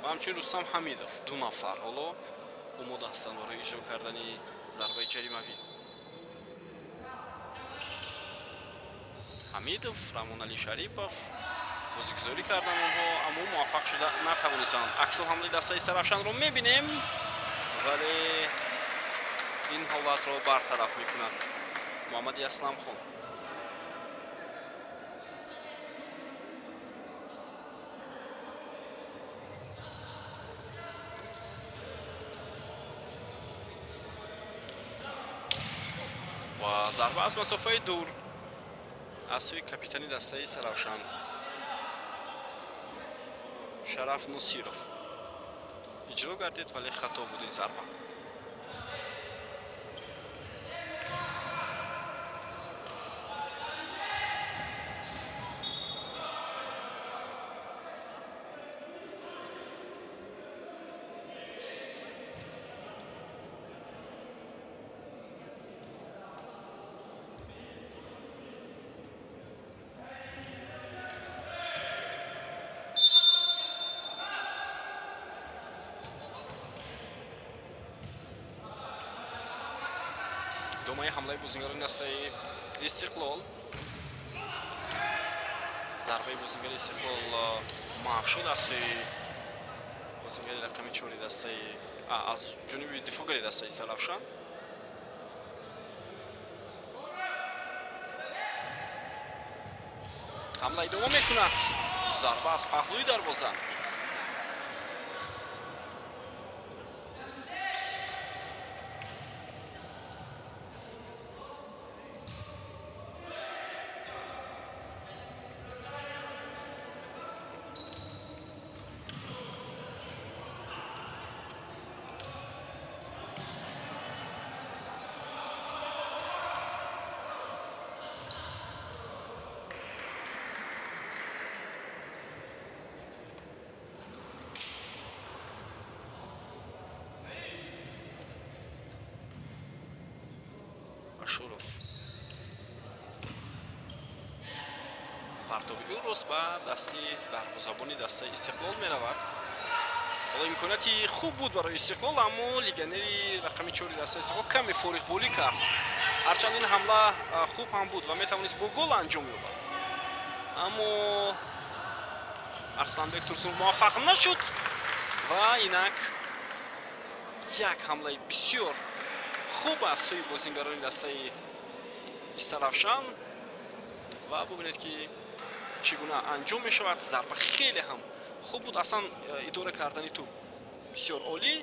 Ва ҳамчунин Рустам Ҳамидов. Ду нафар ҳоло омода ҳастанд барои иҷро кардани зарбаи ҷаримавӣ. Ҳамидов, Раҳмоналӣ Шарипов бозигузорӣ карданд онҳо, аммо муваффақ шуда натавонистанд. Аксул ҳамлаи дастаи Сарафшанро мебинем, вале ин ҳолатро бартараф мекунад Муҳаммади Асламхон. Ва зарба аз масофаи дур аз сӯи капитани дастаи Сарафшан Шараф Носиров иҷро гардид, вале хато буд ин зарба. Идомаи ҳамлаи бозингарони дастаи Истиқлол. Зарбаи бозингари Истиқлол маҳв шуд аз сӯи бозингари рақами чори дастаи, аз ҷониби дифоъгари дастаи Сарафшан. Ҳамла идома мекунад. Зарба аз паҳлӯи дарвоза. Ашуров партоби ӯ рост ба дасти дарвозабони дастаи Истиқлол меравад. Ҳоло имконияти хуб буд барои Истиқлол, аммо легионери рақами чори дастаи Истиқлол каме фориғболӣ кард. Ҳарчанд ин ҳамла хуб ҳам буд ва метавонист бо гол анҷом ёбад, аммо Арсланбек Турсунов муваффақ нашуд ва инак як ҳамлаи бисёр хуб аз сӯи бозингарони дастаи Истаравшан ва бубинед, ки чӣ гуна анҷом мешавад. Зарба хеле ҳам хуб буд, аслан идора кардани тӯб бисёр олӣ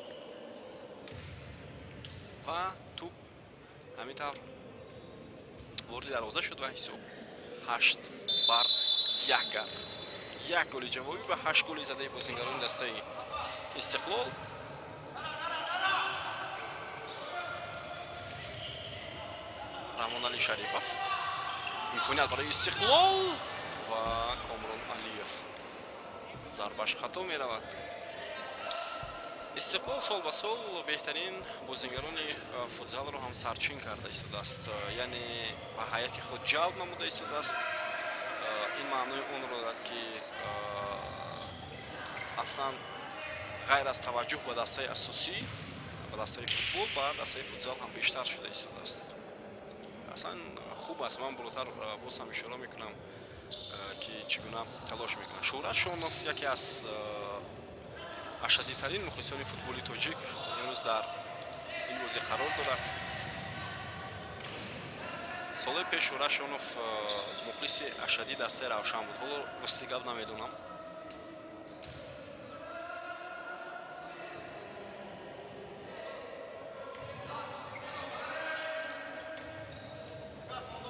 ва тӯб ҳамин тавр вориди дарвоза шуд ва ҳисоб 8-1 гардид. Як голи ҷавобӣ ва 8 голи задаи бозингарони дастаи Истиқлол. Раҳмоналӣ Шарипов имконият барои Истиқлол ва Комрон Алиев зарбаш хато меравад. Истиқлол сол ба сол беҳтарин бозингарони футзалро ҳам сарчин карда истодааст, яъне ба ҳайати худ ҷалб намуда истодааст. Ин маънои онро дорад, ки аслан ғайр аз таваҷҷӯҳ ба дастаи асосӣ, ба дастаи футбол, ба дастаи футзал ҳам бештар шуда истодааст. Аслан хуб аст. Ман болотар боз ҳам ишора мекунам, ки чӣ гуна талош мекунад. Шӯҳрат Шонов яке аз ашаддитарин мухлисони футболи тоҷик имрӯз дар ин бозӣ қарор дорад. Солҳои пеш Шӯҳрат Шонов мухлиси ашаддии дастаи Равшан буд. Ҳоло рости гап намедонам.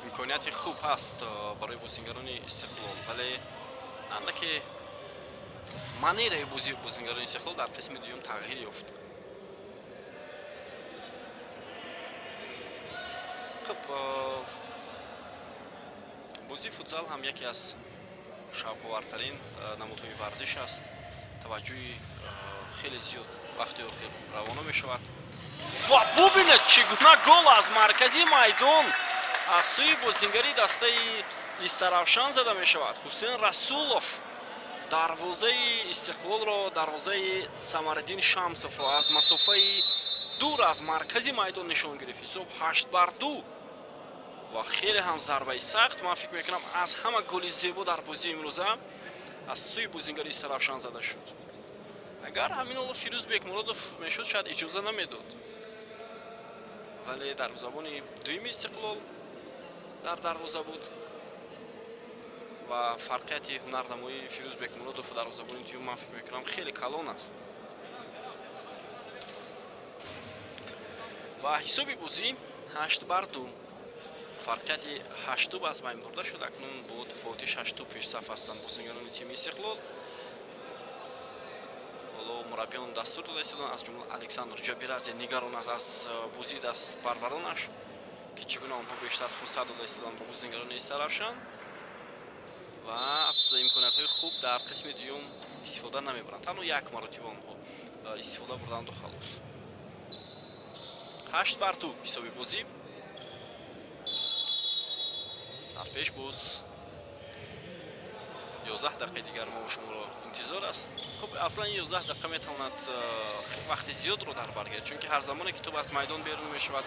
Имконияти хуб ҳаст барои бозингарони Истиқлол, вале андаке манераи бозии бозингарони Истиқлол дар қисми дуюм тағйир ёфт. Хуб, бозии футзал ҳам яке аз шавқовартарин намудҳои варзиш аст. Таваҷҷӯҳи хеле зиёд вақти охир равона мешавад. Ва бубинед, чӣ гуна гол аз маркази майдон аз сӯи бозингари дастаи Истаравшан зада мешавад. Ҳусен Расулов дарвозаи Истиқлолро, дарвозаи Самариддин Шамсовро аз масофаи дур аз маркази майдон нишон гирифт. Ҳисоб 8-2 ва хеле ҳам зарбаи сахт. Ман фикр мекунам, аз ҳама голи зебо дар бозии имрӯза аз сӯи бозингари Истаравшан зада шуд. Агар ҳамин ҳоло Фирӯз Бекмуродов мешуд, шояд иҷоза намедод, вале дарвозабони дуюми Истиқлол дар дарвоза буд ва фарқияти ҳунарнамоии Фирӯз Бекмуродов дарвозабони дуюм, ман фикр мекунам, хеле калон аст. Ва ҳисоби бозӣ 8-2. Фарқияти 8 тӯб аз байн бурда шуд. Акнун бо тафовути 6 тӯб пешсаф ҳастанд бозингарони тими Истиқлол. Ҳоло мураббиён дастур дода истоданд, аз ҷумла Александр Ҷабирадзе нигарон аст аз бозии дастпарваронаш, ки чӣ гуна онҳо бештар фурсат дода истоданд ба бозингарони Истаравшан ва аз имкониятҳои хуб дар қисми дуюм истифода намебаранд. Танҳо як маротиба онҳо истифода бурданду халос. 8-2 ҳисоби бозӣ. Дар пеш боз 11 дақиқаи дигар мо шуморо интизор аст. Хуб, аслан 11 дақиқа метавонад вақти зиёдро дар бар гирад, чунки ҳар замоне ки тӯб аз майдон берун мешавад,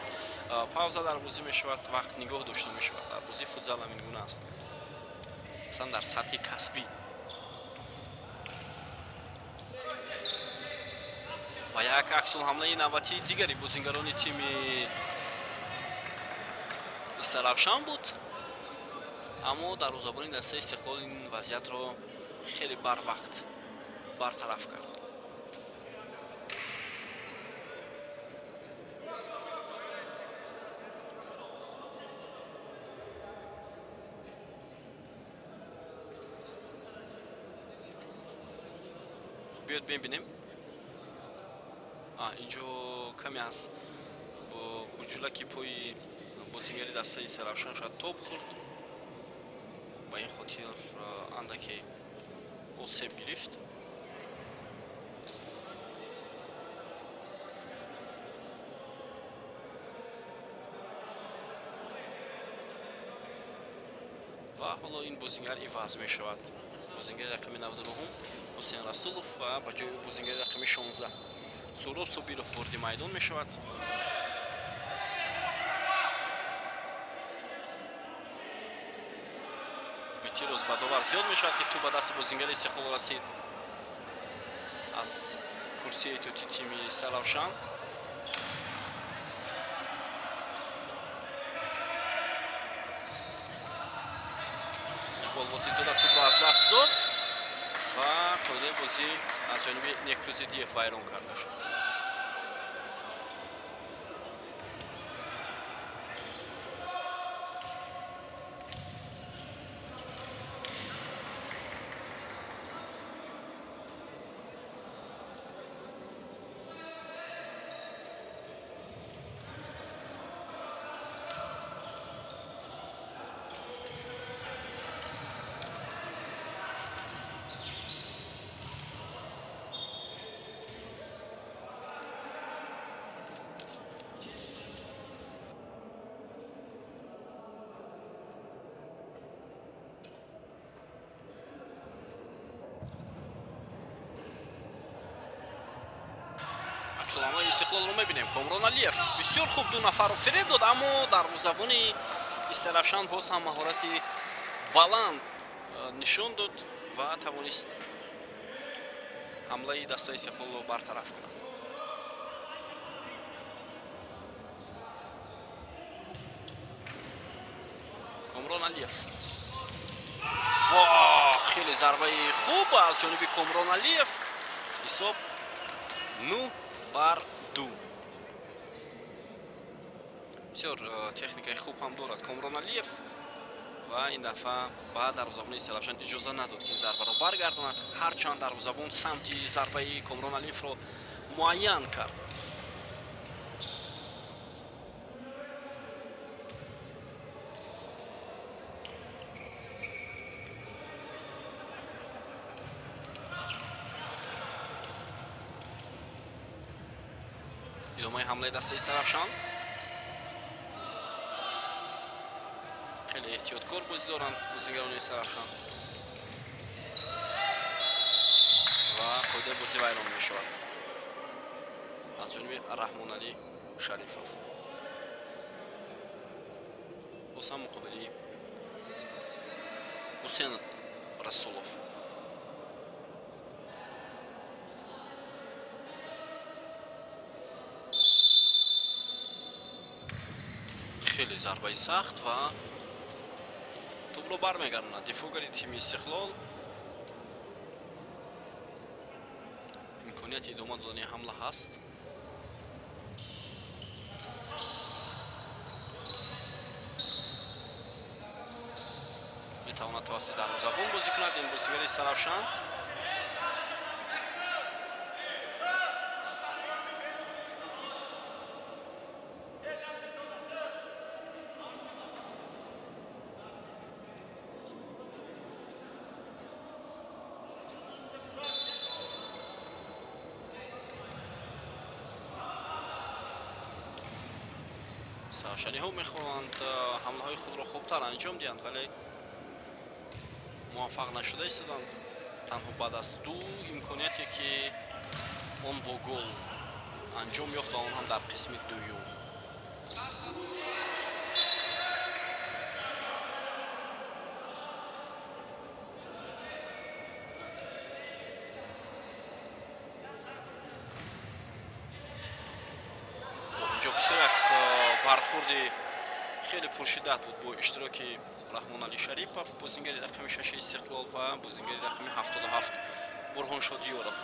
пауза дар бозӣ мешавад, вақт нигоҳ дошта мешавад. Дар бозии футзал ҳамин гуна аст, аслан дар сатҳи касбӣ. Ва як аксулҳамлаи навбатии дигари бозингарони тими Истаравшан буд, аммо дарвозабони дастаи Истиқлол ин вазъиятро хеле барвақт бартараф кард. Биёд бибинем. Инҷо каме аз уҷулаки пои бозингари дастаи Истаравшан шояд тоб хӯрд, ба ин хотир андаке осеб гирифт. Ва ҳоло ин бозингар иваз мешавад. Бозингари рақами 99 Ҳусен Расулов ва ба ҷои бозингари рақами 16 Суроб Собиров вориди майдон мешавад. Эътироз ба довар зиёд мешавад, ки тӯб ба дасти бозингари Истиқлол расид аз курсии эҳтиётии тими Истаравшан. Иқбол Воситзода тӯбро аз даст дод ва қоидаи бозӣ аз ҷониби Некрӯзидиев вайрон карда шуд. Аксулҳамлаи Истиқлолро мебинем. Комрон Алиев бисёр хуб ду нафарро фиреб дод, аммо дарвозабони Истаравшан боз ҳам маҳорати баланд нишон дод ва тавонист ҳамлаи дастаи Истиқлолро бартараф кунад. Комрон Алиев. Ва хеле зарбаи хуб аз ҷониби Комрон Алиев. Ҳисоб 9-2. Бисёр техникаи хуб ҳам дорад Комрон Алиев ва ин дафъа ба дарвозабони Истаравшан иҷоза надод, ки ин зарбаро баргардонад. Ҳарчанд дарвозабон самти зарбаи Комрон Алиевро муайян кард. Идомаи ҳамлаи дастаи Истаравшан. Хеле эҳтиёткор бозӣ доранд бозигарони Истаравшан ва қоидаи бозӣ вайрон мешавад аз ҷониби Раҳмоналӣ Шарифов. Боз ҳам муқобили Ҳусен Расулов. Хеле зарбаи сахт ва тӯбро бармегардонад дифоъгари тими Истиқлол. Имконияти идома додани ҳамла ҳаст. Метавонад тавассути дарвозабон бозӣ кунад ин бозигари Истаравшан. Истаравшаниҳо мехоҳанд ҳамлаҳои худро хубтар анҷом диҳанд, вале муваффақ нашуда истоданд. Танҳо баъд аз ду имконияте ки он бо гол анҷом ёфт ва он ҳам дар қисми дуюм. Инҷо бисёр як бархӯрди хеле пуршиддат буд бо иштироки Раҳмоналӣ Шарипов, бозингари рақами 6 Истиқлол ва бозингари рақами 77 Бурҳон Шодиёров.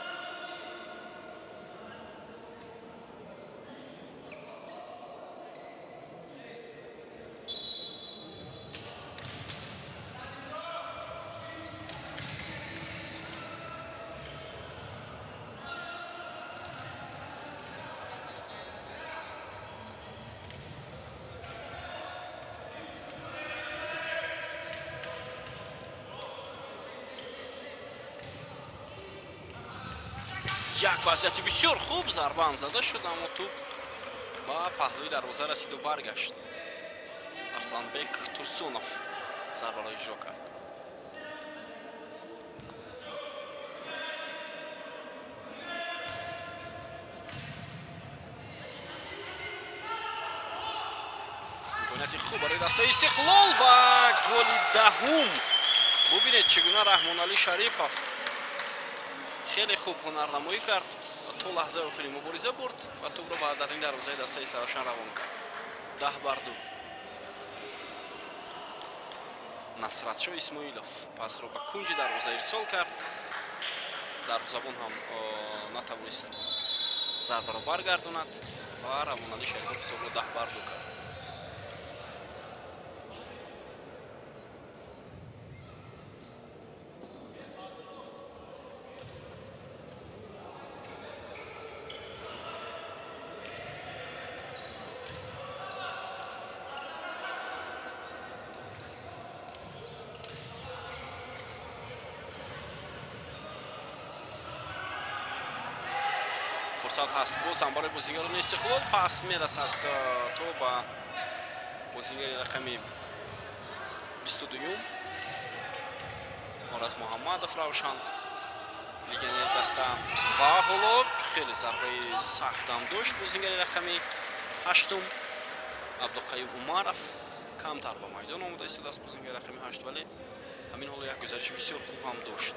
Як вазъияти бисёр хуб, зарба ҳам зада шуд, аммо тӯб ба паҳлӯи дарвоза расиду баргашт. Арсланбек Турсунов зарбаро иҷро кард. Имконияти хуб барои дастаи Истиқлол ва голи даҳум. Бубинед чӣ гуна Раҳмоналӣ Шарипов хеле хуб ҳунарнамоӣ кард ва то лаҳзаи охири мубориза бурд ва тӯбро ба дарини дарвозаи дастаи Истаравшан равон кард. 10-2. Насратшо Исмоилов пасро ба кунҷи дарвоза ирсол кард. Дарвозабон ҳам натавонист зарбаро баргардонад ва Раҳмоналӣ Шарипов ҳисобро 10-2 кард. Фурсат ҳаст боз ҳам барои бозигарони Истиқлол. Пас мерасад то ба бозигари рақами 22-юм Ораз Муҳаммадов Равшан, легионери даста. Ва ҳоло хеле зарбаи сахт ҳам дошт бозигари рақами 8-ум Абдуқаюм Умаров. Камтар ба майдон омода истодааст бозигари рақами 8, вале ҳамин ҳоло як гузариши бисёр хуб ҳам дошт.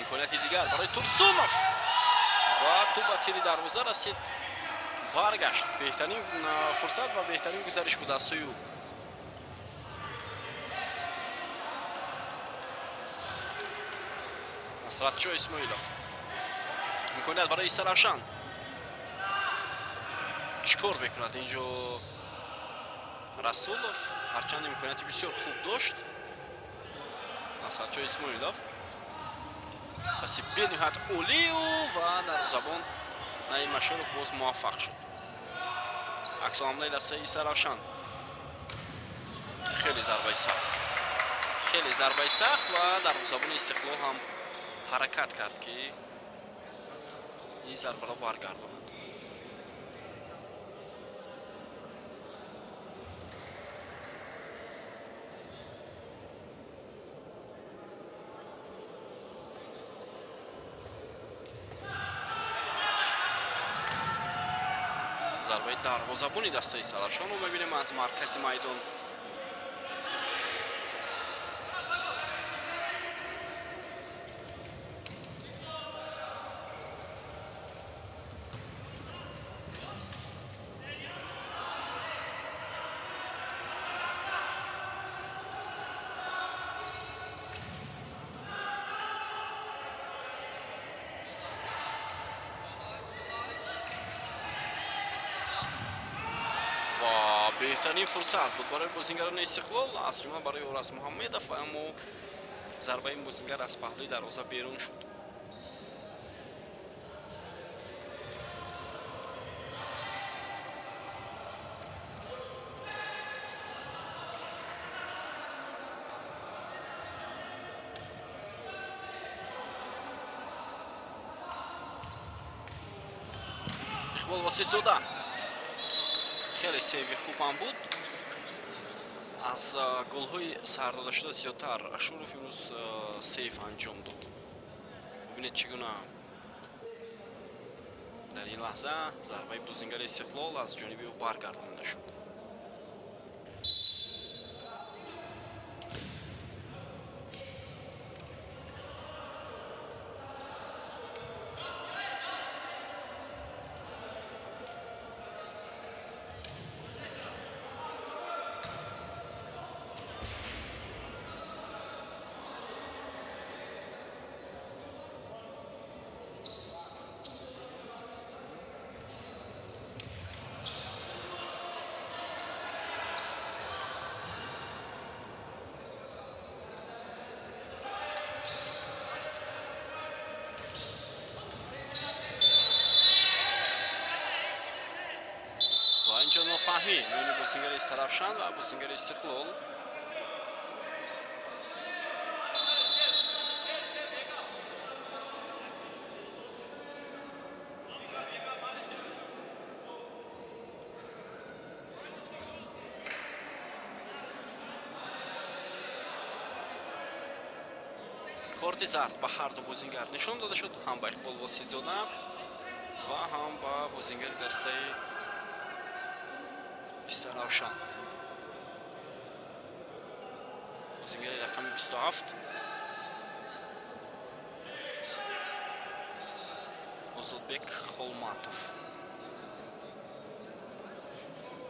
Имконияти дигар барои Турсунов ва тӯб ба тири дарвоза расид, баргашт. Беҳтарин фурсат ва беҳтарин гузариш буд аз сӯи ӯ. Насратшо Исмоилов. Имконият барои Истаравшан. Чӣ кор мекунад инҷо Расулов? Ҳарчанд имконияти бисёр хуб дошт. Насратшо Исмоилов. Паси бениҳоят олию ва дарвозабон Наим Ашуров боз муваффақ шуд. Аксуламлаи дастаи Истаравшан. Хеле зарбаи сахт. Хеле зарбаи сахт ва дарвозабони Истиқлол ҳам ҳаракат кард, ки ин зарбаро баргардонад. Зарбаи дарвозабони дастаи Истаравшанро мебинем аз маркази майдон. Беҳтарин фурсат буд барои бозингарони Истиқлол, аз ҷумла барои Ораз Муҳаммедов, аммо зарбаи ин бозингар аз паҳлӯи дарвоза берун шуд. Иқбол Воситзода хеле сейви хуб ҳам буд. Аз голҳои сар додашуда зиёдтар Ашуров имрӯз сейф анҷом дод. Бубинед, чӣ гуна дар ин лаҳза зарбаи бозингари Истиқлол аз ҷониби ӯ баргардонида шуд. Нофаҳмӣ миёни бозингари Истаравшан ва бозингари Истиқлол. Корти зард ба ҳар ду бозингар нишон дода шуд, ҳам ба Иқбол Воситзода ва ҳам ба бозингари дастаи Истаравшан. Бозингари рақами 27 Озодбек Холматов.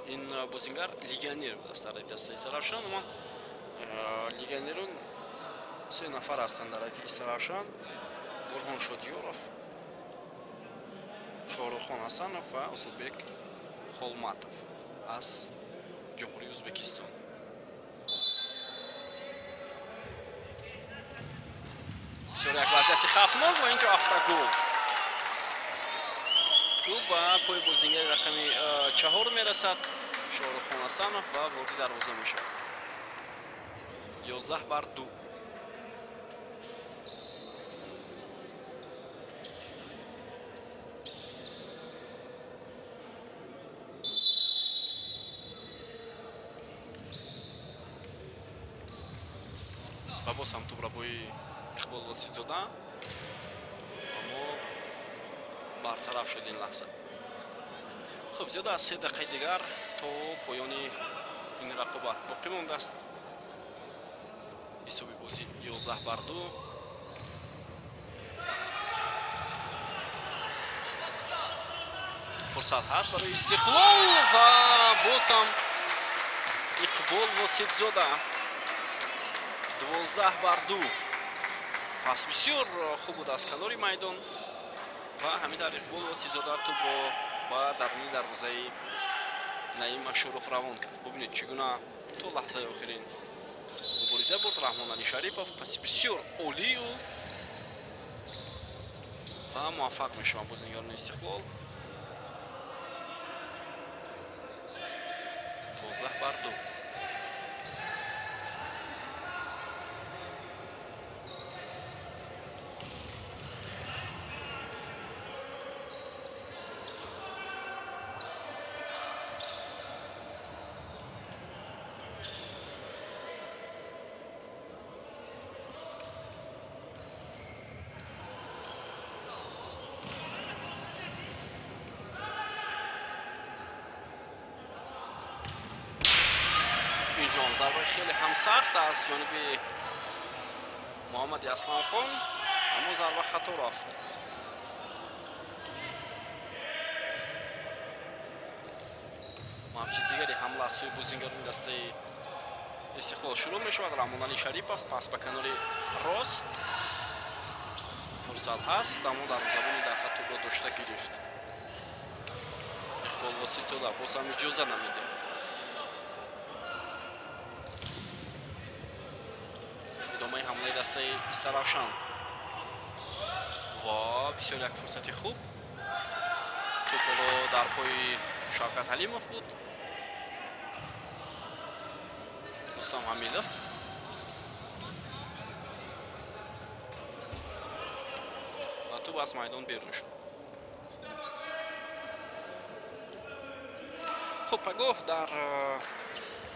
Ин бозингар легионер будааст дар дастаи Истаравшан. Умуман легионерон се нафар ҳастанд дар ҳайати Истаравшан: Бурҳон Шодиёров, Шоҳруххон Ҳасанов ва Озодбек Холматов аз Ҷумҳурии Ӯзбекистон. Бисёр як вазъияти хавфнок ва инҷо автогол. Тӯб ба пои бозингари рақами 4 мерасад, Шоҳруххон Ҳасанов, ва вориди дарвоза мешавад. 11-2. Ва боз ҳам тӯбрабои Иқбол Воситзода, аммо бартараф шуд ин лаҳза. Хуб, зиёда аз 3 дақиқаи дигар то поёни ин рақобат боқӣ мондааст. Ҳисоби бозӣ 11-2. Фурсат ҳаст барои Истиқлол ва боз ҳам Иқбол Воситзода. 12-2. Пас бисёр хуб буд аз канори майдон ва ҳамин тавр Иқбол Воситзода тӯбро ба даруни дарвозаи Наим Ашуров равон кард. Бубинед, чӣ гуна то лаҳзаи охирин мубориза Мубориза бурд Раҳмонали Шарипов, паси бисёр олию ва муваффақ мешаванд бозигарони Истиқлол. 12-2. Зарбаи хеле ҳам сахт аз ҷониби Муҳаммади Асланхон, аммо зарба хато рафт. Мавҷи дигари ҳамла аз сӯи бозингарони дастаи Истиқлол шурӯъ мешавад. Раҳмонали Шарипов пас ба канори рост, фурсат ҳаст, аммо дарвозабони дафъа тӯбро дошта гирифт. Иқбол Воситзода боз ҳам иҷоза намедиҳад. Идомаи ҳамлаи дастаи Истаравшан ва бисёр як фурсати хуб. Тӯбро дар пои Шавкат Ҳалимов буд. Рустам Ҳамидов ва тӯб аз майдон берун шуд. Хуб, пагоҳ дар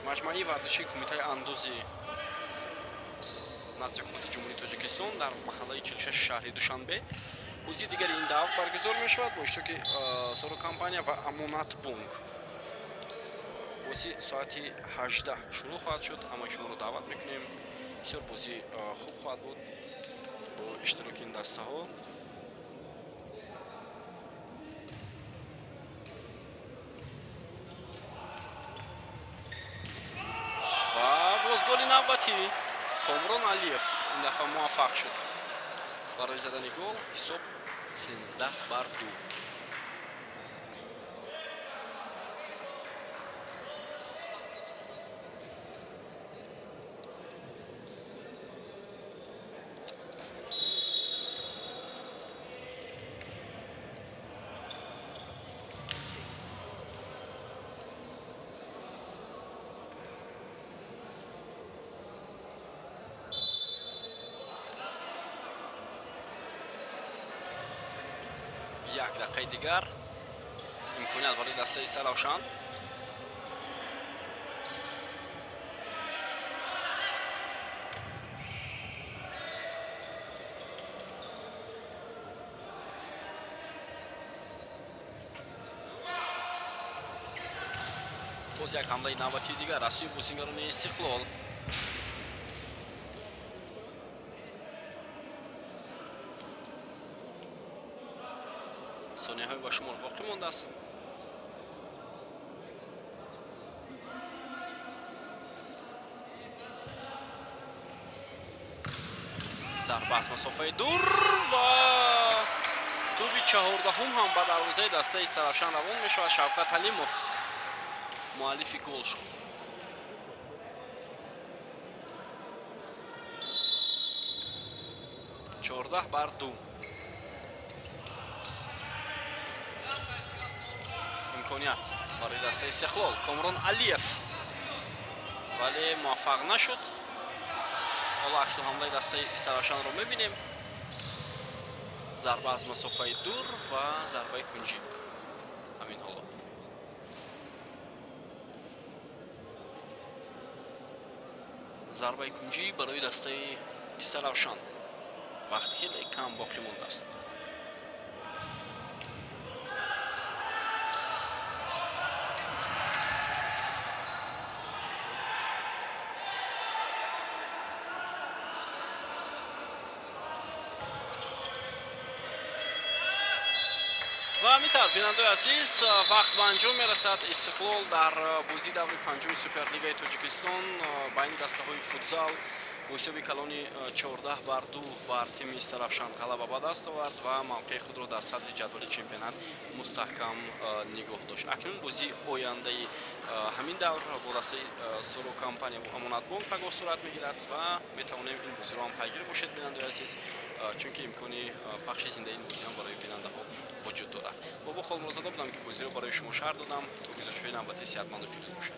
маҷмӯаи варзишии Кумитаи андози назди ҳукумати Ҷумҳурии Тоҷикистон дар маҳаллаи 46 шаҳри Душанбе бозии дигари ин давр баргузор мешавад бо иштироки Соро компания ва Амонат Бонк. Бозӣ соати 18 шурӯъ хоҳад шуд. Ҳамаи шуморо даъват мекунем. Бисёр бозӣ хуб хоҳад буд бо иштироки ин дастаҳо. Ва боз голи навбатӣ Комрон Алиев ин дафъа муваффақ шуд барои задани гол. Ҳисоб 13-2. Як дақиқаи дигар имконият барои дастаи Истаравшан. Боз як ҳамлаи навбатии дигар аз сӯи бозингарони Истиқлол. Сонияҳои ба шумор боқӣ мондааст. Зарба аз масофаи дур ва тӯби 14-ум ҳам ба дарвозаи дастаи Истаравшан равон мешавад. Шавкат Ҳалимов муаллифи гол шуд. 14-2. Имконият барои дастаи Истиқлол. Комрон Алиев, вале муваффақ нашуд. Ҳоло аксу ҳамлаи дастаи Истаравшанро мебинем. Зарба аз масофаи дур ва зарбаи кунҷӣ. Ҳамин ҳоло зарбаи кунҷӣ барои дастаи Истаравшан. Вақт хеле кам боқӣ мондааст. Ва ҳамин тавр, бинандаои азиз, вақт ба анҷом мерасад. Истиқлол дар бозии даври панҷуми Суперлигаи Тоҷикистон байни дастаҳои футзал Бо ҳисоби калони 14-2 бар тими Истаравшан ғалаба ба даст овард ва мавқеи худро дар садри ҷадвали чемпионат мустаҳкам нигоҳ дошт. Акнун бозии ояндаи ҳамин давр бо дастаи Соро Компания Амонатбонк пагоҳ сурат мегирад ва метавонем ин бозиро ҳам пайгир бошед, бинандаои азиз, чунки имкони пахши зиндаи ин бозӣ ҳам барои бинандаҳо вуҷуд дорад. Бобо Холмурозада будам, ки бозиро барои шумо шарҳ додам. То гузоришҳои навбатӣ сеҳатманду пирӯз бошед.